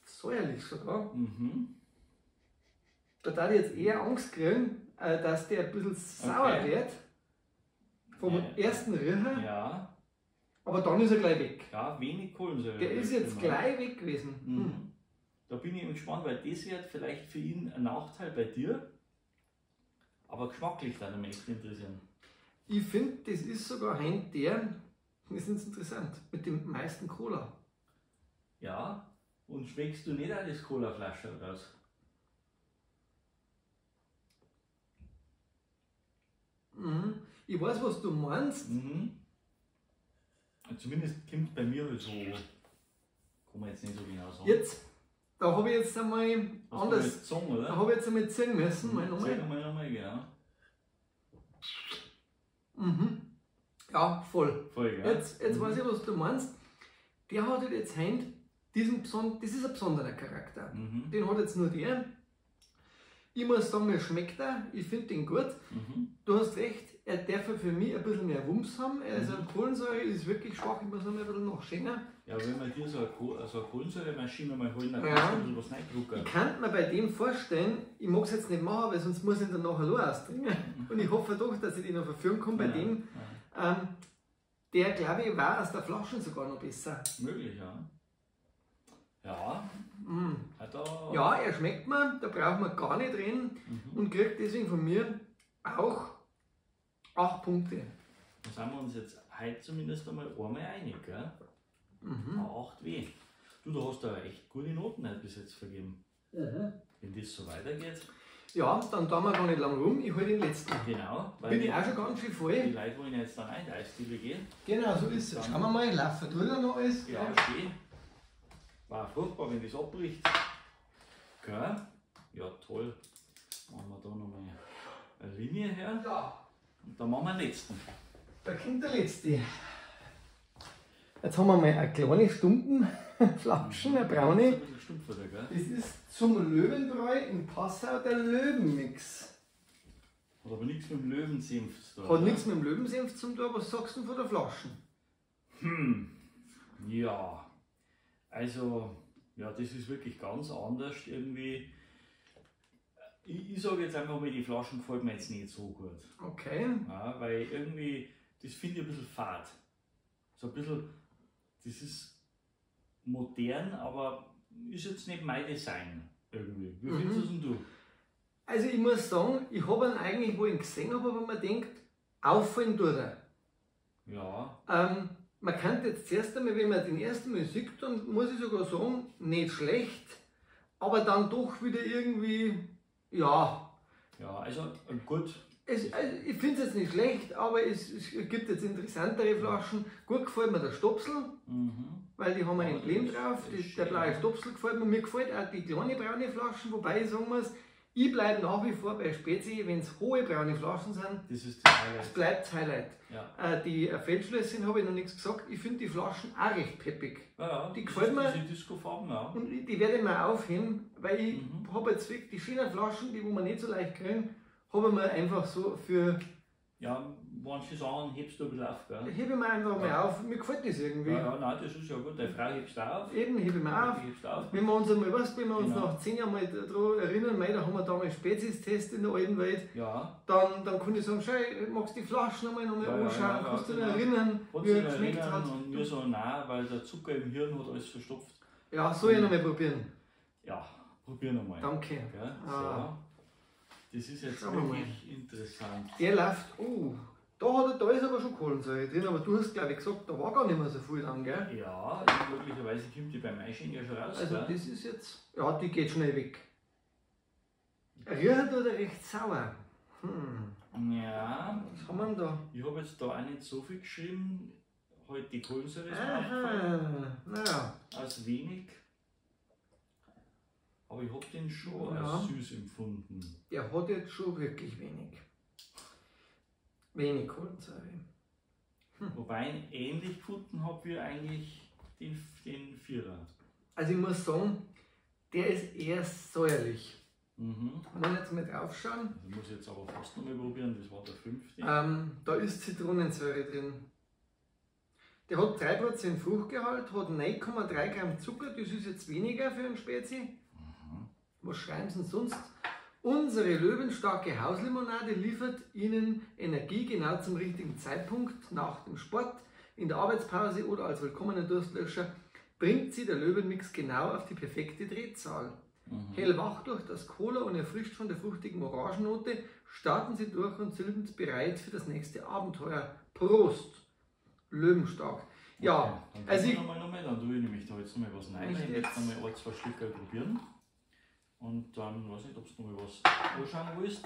säuerlich sogar. Da darf ich jetzt eher Angst kriegen, dass der ein bisschen sauer wird. Vom ersten Riecher. Ja. Aber dann ist er gleich weg. Ja, wenig Kohlensäure. Der ist jetzt gleich weg gewesen. Da bin ich eben gespannt, weil das wird vielleicht für ihn ein Nachteil bei dir. Aber geschmacklich dann mich echt interessieren. Ich finde, das ist sogar ein der, das ist interessant, mit dem meisten Cola. Ja, und schmeckst du nicht auch das Cola-Flasche raus? Ich weiß, was du meinst. Zumindest kommt bei mir halt so, kann man jetzt nicht so genau sagen. Jetzt, da habe ich jetzt einmal anders, sagen, oder? Da habe ich jetzt einmal ziehen müssen. Mal nochmal. Zeig mal nochmal, genau. Ja, voll. Voll, gell? Jetzt weiß ich, was du meinst. Der hat halt jetzt heint diesen das ist ein besonderer Charakter. Den hat jetzt nur der. Ich muss sagen, mir schmeckt er, ich finde den gut. Du hast recht, er darf für mich ein bisschen mehr Wumms haben. Also Kohlensäure ist wirklich schwach, ich muss noch mal ein bisschen nachschenken. Ja, wenn wir dir so eine Kohlensäuremaschine mal holen, dann kannst du ein bisschen was reindrucken. Ich kann mir bei dem vorstellen, ich mag es jetzt nicht machen, weil sonst muss ich ihn dann nachher nur austrinken. Und ich hoffe doch, dass ich den noch verführen kann bei dem. Ja. Der, glaube ich, war aus der Flasche sogar noch besser. Möglich, ja. Ja. Ja, er schmeckt mir, da braucht man gar nicht reden und kriegt deswegen von mir auch 8 Punkte. Da sind wir uns jetzt heute zumindest einmal einig, gell? 8 W. Du, du hast da echt gute Noten heute bis jetzt vergeben. Wenn das so weitergeht. Ja, dann tun wir gar nicht lang rum, ich hole den letzten. Genau. Weil bin ich auch schon ganz schön voll. Die Leute wollen jetzt dann ein Eisdiele gehen. Genau, so ist es. Schauen wir mal, laufen drüber noch alles. Ja, schön. War furchtbar, wenn das abbricht. Gell? Ja, toll. Machen wir da nochmal eine Linie her. Ja. Und dann machen wir den letzten. Da kommt der letzte. Jetzt haben wir mal eine kleine Stumpenflaschen, eine braune. Das ist ein bisschen stumpfer, gell? Das ist zum Löwenbräu in Passau der Löwenmix. Hat aber nichts mit dem Löwensenf zu tun. Hat nichts mit dem Löwensenf zu tun, was sagst du denn von der Flaschen? Ja. Also, ja, das ist wirklich ganz anders irgendwie. Ich sage jetzt einfach mal, die Flaschen gefällt mir jetzt nicht so gut. Okay. Ja, weil irgendwie, das finde ich ein bisschen fad. So ein bisschen, das ist modern, aber ist jetzt nicht mein Design irgendwie. Wie findest du es denn du? Also ich muss sagen, ich habe ihn eigentlich, wo ich ihn gesehen habe, aber man denkt, auffallen tut er. Ja. Man kann jetzt zuerst einmal, wenn man den ersten Mal sieht, dann muss ich sogar sagen, nicht schlecht, aber dann doch wieder irgendwie, ja. Ja, also gut. Also ich finde es jetzt nicht schlecht, aber es gibt jetzt interessantere Flaschen. Gut gefällt mir der Stopsel, weil die haben ein Emblem drauf. Der blaue Stopsel gefällt mir. Mir gefällt auch die kleine braune Flaschen, wobei ich sagen muss, Ich bleibe nach wie vor bei Spezi, wenn es hohe braune Flaschen sind. Das ist das Highlight. Das bleibt das Highlight. Ja. Die Feldschlösschen habe ich noch nichts gesagt. Ich finde die Flaschen auch recht peppig. Ja, ja. Die gefällt mir. Diese Disco-Farben, ja. Und die werde ich mir aufheben, weil ich habe jetzt wirklich die schönen Flaschen, die wo man nicht so leicht kriegen, habe ich mir einfach so für. Ja, manche Sachen hebst du ein bisschen auf, gell? Hebe ich mir einfach mal auf, mir gefällt das irgendwie. Ja, ja, nein, das ist ja gut. Deine Frau hebst du auf. Eben, hebe ich mir auf. Hebst du auf. Wenn wir uns einmal, weißt, wenn wir uns Genau. nach 10 Jahren mal daran erinnern, mei, da haben wir damals Spezies-Test in der alten Welt, Ja. dann kann ich sagen, schau, magst du die Flaschen nochmal Ja, ja, anschauen, ja, ja, kannst du dich genau. erinnern, Kannst wie du er dich geschmeckt erinnern hat. Und mir so, nein, weil der Zucker im Hirn hat alles verstopft. Ja, soll ich nochmal probieren. Ja, probier nochmal. Danke. Gell? Ah. So. Das ist jetzt Schauen wir mal. wirklich interessant. Der läuft, oh, da ist aber schon Kohlensäure drin, aber du hast glaube ich gesagt, da war gar nicht mehr so viel dran, gell? Ja, möglicherweise kommt die beim Einschenken ja schon raus. Also gell? das ist jetzt, ja, die geht schnell weg. Riecht oder recht sauer? Ja, Was haben wir denn da? ich habe jetzt da auch nicht so viel geschrieben. Heute die Kohlensäure ist mir aufgefallen. Aha, naja. Als wenig. Aber ich habe den schon Ja. als süß empfunden. Der hat jetzt schon wirklich wenig. Wenig Kohlensäure. Wobei ich ihn ähnlich gefunden habe wie eigentlich den Vierer. Also ich muss sagen, der ist eher säuerlich. Mhm. Wenn wir jetzt mal drauf schauen, Also muss ich jetzt aber fast nochmal probieren, das war der fünfte. da ist Zitronensäure drin. Der hat 3% Fruchtgehalt, hat 9,3 Gramm Zucker, das ist jetzt weniger für einen Spezi. Was schreiben sie denn sonst? Unsere löwenstarke Hauslimonade liefert Ihnen Energie genau zum richtigen Zeitpunkt, nach dem Sport, in der Arbeitspause oder als willkommener Durstlöscher, bringt sie der Löwenmix genau auf die perfekte Drehzahl. Hellwach durch das Cola und erfrischt von der fruchtigen Orangennote, starten Sie durch und sind bereit für das nächste Abenteuer. Prost! Löwenstark. Ja, Okay, dann also ich, nochmal, dann tue ich nämlich da jetzt nochmal was rein. Echt Ich möchte jetzt? nochmal ein, zwei Stücke probieren. Und dann, weiß nicht, ob du nochmal was anschauen willst.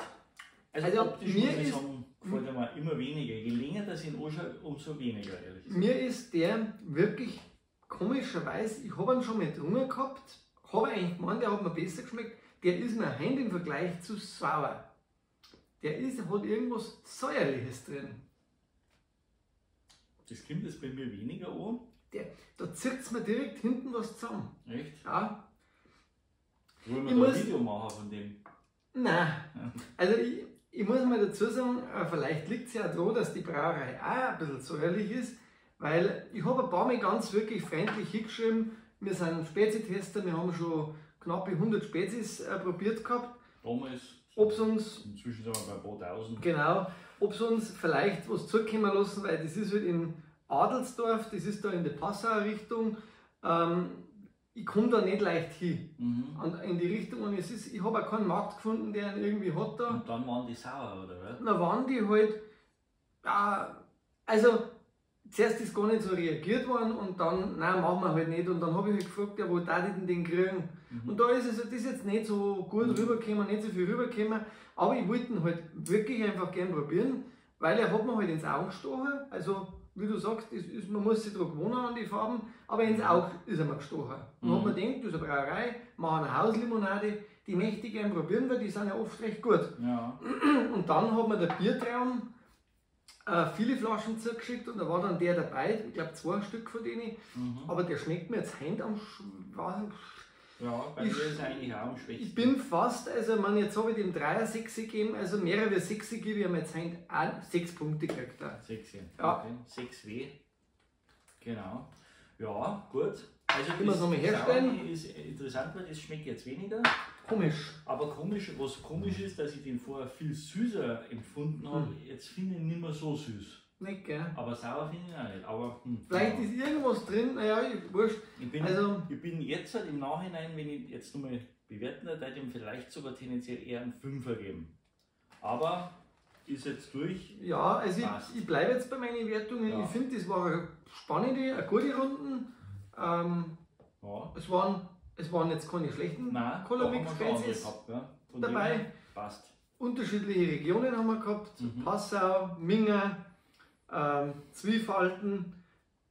Also, Also, optisch mir muss ich ist- sagen, gefällt er mir immer weniger. Je länger das ich ihn anschaue, umso weniger, ehrlich gesagt. mir ist der wirklich komischerweise, ich habe ihn schon mal getrunken gehabt, habe eigentlich gemeint, der hat mir besser geschmeckt, der ist mir heim im Vergleich zu sauer. Der hat irgendwas Säuerliches drin. Das kommt jetzt bei mir weniger an. Da zieht es mir direkt hinten was zusammen. Echt? Ja. Wollen wir Ich da ein muss- Video machen von dem? Nein. Also ich muss mal dazu sagen, vielleicht liegt es ja daran, dass die Brauerei auch ein bisschen säuerlich ist, weil ich habe ein paar Mal ganz wirklich freundlich hingeschrieben, wir sind Spezi-Tester, wir haben schon knappe 100 Spezies probiert gehabt, Damals, ob sie uns, inzwischen sind wir bei ein paar tausend. genau, ob sie uns vielleicht was zukommen lassen, weil das ist halt in Adelsdorf, das ist da in der Passauer Richtung, ich komme da nicht leicht hin. In die Richtung und es ist, ich habe auch keinen Markt gefunden, der ihn irgendwie hat da. Und dann waren die sauer, oder was? Na waren die halt, ja, also zuerst ist gar nicht so reagiert worden und dann, nein, machen wir halt nicht. Und dann habe ich halt gefragt, ja, wo darf ich denn den kriegen? Und da ist es, das ist jetzt nicht so gut rübergekommen, nicht so viel rübergekommen, aber ich wollte ihn halt wirklich einfach gern probieren, weil er hat mir halt ins Auge gestochen, also wie du sagst, es ist, man muss sich dran gewöhnen an die Farben, aber ins Auge ist er mir gestochen. Und hat mir gedacht, das ist eine Brauerei, machen eine Hauslimonade, die möchte ich gern probieren, weil die sind ja oft recht gut. Ja. Und dann hat mir der Biertraum viele Flaschen zugeschickt und da war dann der dabei, ich glaube 2 Stück von denen, aber der schmeckt mir jetzt heim am Ja, bei mir ist er eigentlich auch am schwächsten. Ich bin fast, also ich meine, jetzt habe ich dem 3er 6 gegeben, also mehrere wie 6 gegeben, ich habe jetzt heim auch 6 Punkte gekriegt. Da. 6, Ja. Okay. 6 W. Genau. Ja, gut. Also Können wir es nochmal herstellen? Saure ist interessant, weil das schmeckt jetzt weniger. Komisch. Aber komisch, was komisch ist, dass ich den vorher viel süßer empfunden habe. Jetzt finde ich ihn nicht mehr so süß. Nicht, gell? Aber sauer finde ich ihn auch nicht. Aber, Vielleicht ja. ist irgendwas drin, naja, wurscht. Ich bin, Also- ich bin jetzt halt im Nachhinein, wenn ich jetzt nochmal bewerten würde, ich ihm vielleicht sogar tendenziell eher einen Fünfer geben. Aber ist jetzt durch. Ja, also Passt. ich bleibe jetzt bei meinen Wertungen. Ja. Ich finde, das war eine spannende, eine gute Runden. Ja. Es waren jetzt keine schlechten Nein, Cola da haben Mix wir schon andere Spezies gehabt, gell? Von dem dabei. her Passt. Unterschiedliche Regionen haben wir gehabt. Passau, Minga, Zwiefalten.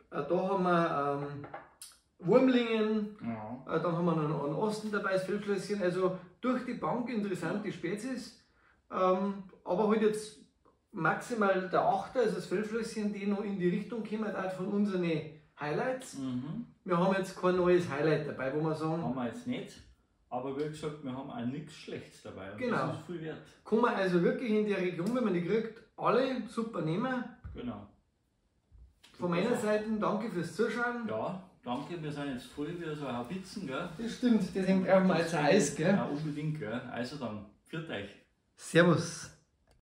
Da haben wir Wurmlingen, Ja. dann haben wir noch einen Osten dabei, das Feldflösschen. Also durch die Bank interessante Spezies. Aber halt jetzt maximal der Achter, also das Feldflösschen, die noch in die Richtung kommen hat von unseren Highlights. Wir haben jetzt kein neues Highlight dabei, wo wir sagen, Haben wir jetzt nicht. Aber wie gesagt, wir haben auch nichts Schlechtes dabei. Und Genau. das ist viel wert. kann man also wirklich in der Region, wenn man die kriegt, alle super nehmen. Genau. Von meiner Seite danke fürs Zuschauen. Ja, danke, wir sind jetzt voll wie so Haubitzen, gell? Das stimmt, deswegen brauchen wir jetzt ein Eis, gell? Ja, unbedingt, gell? Also dann, pfiat euch. Servus.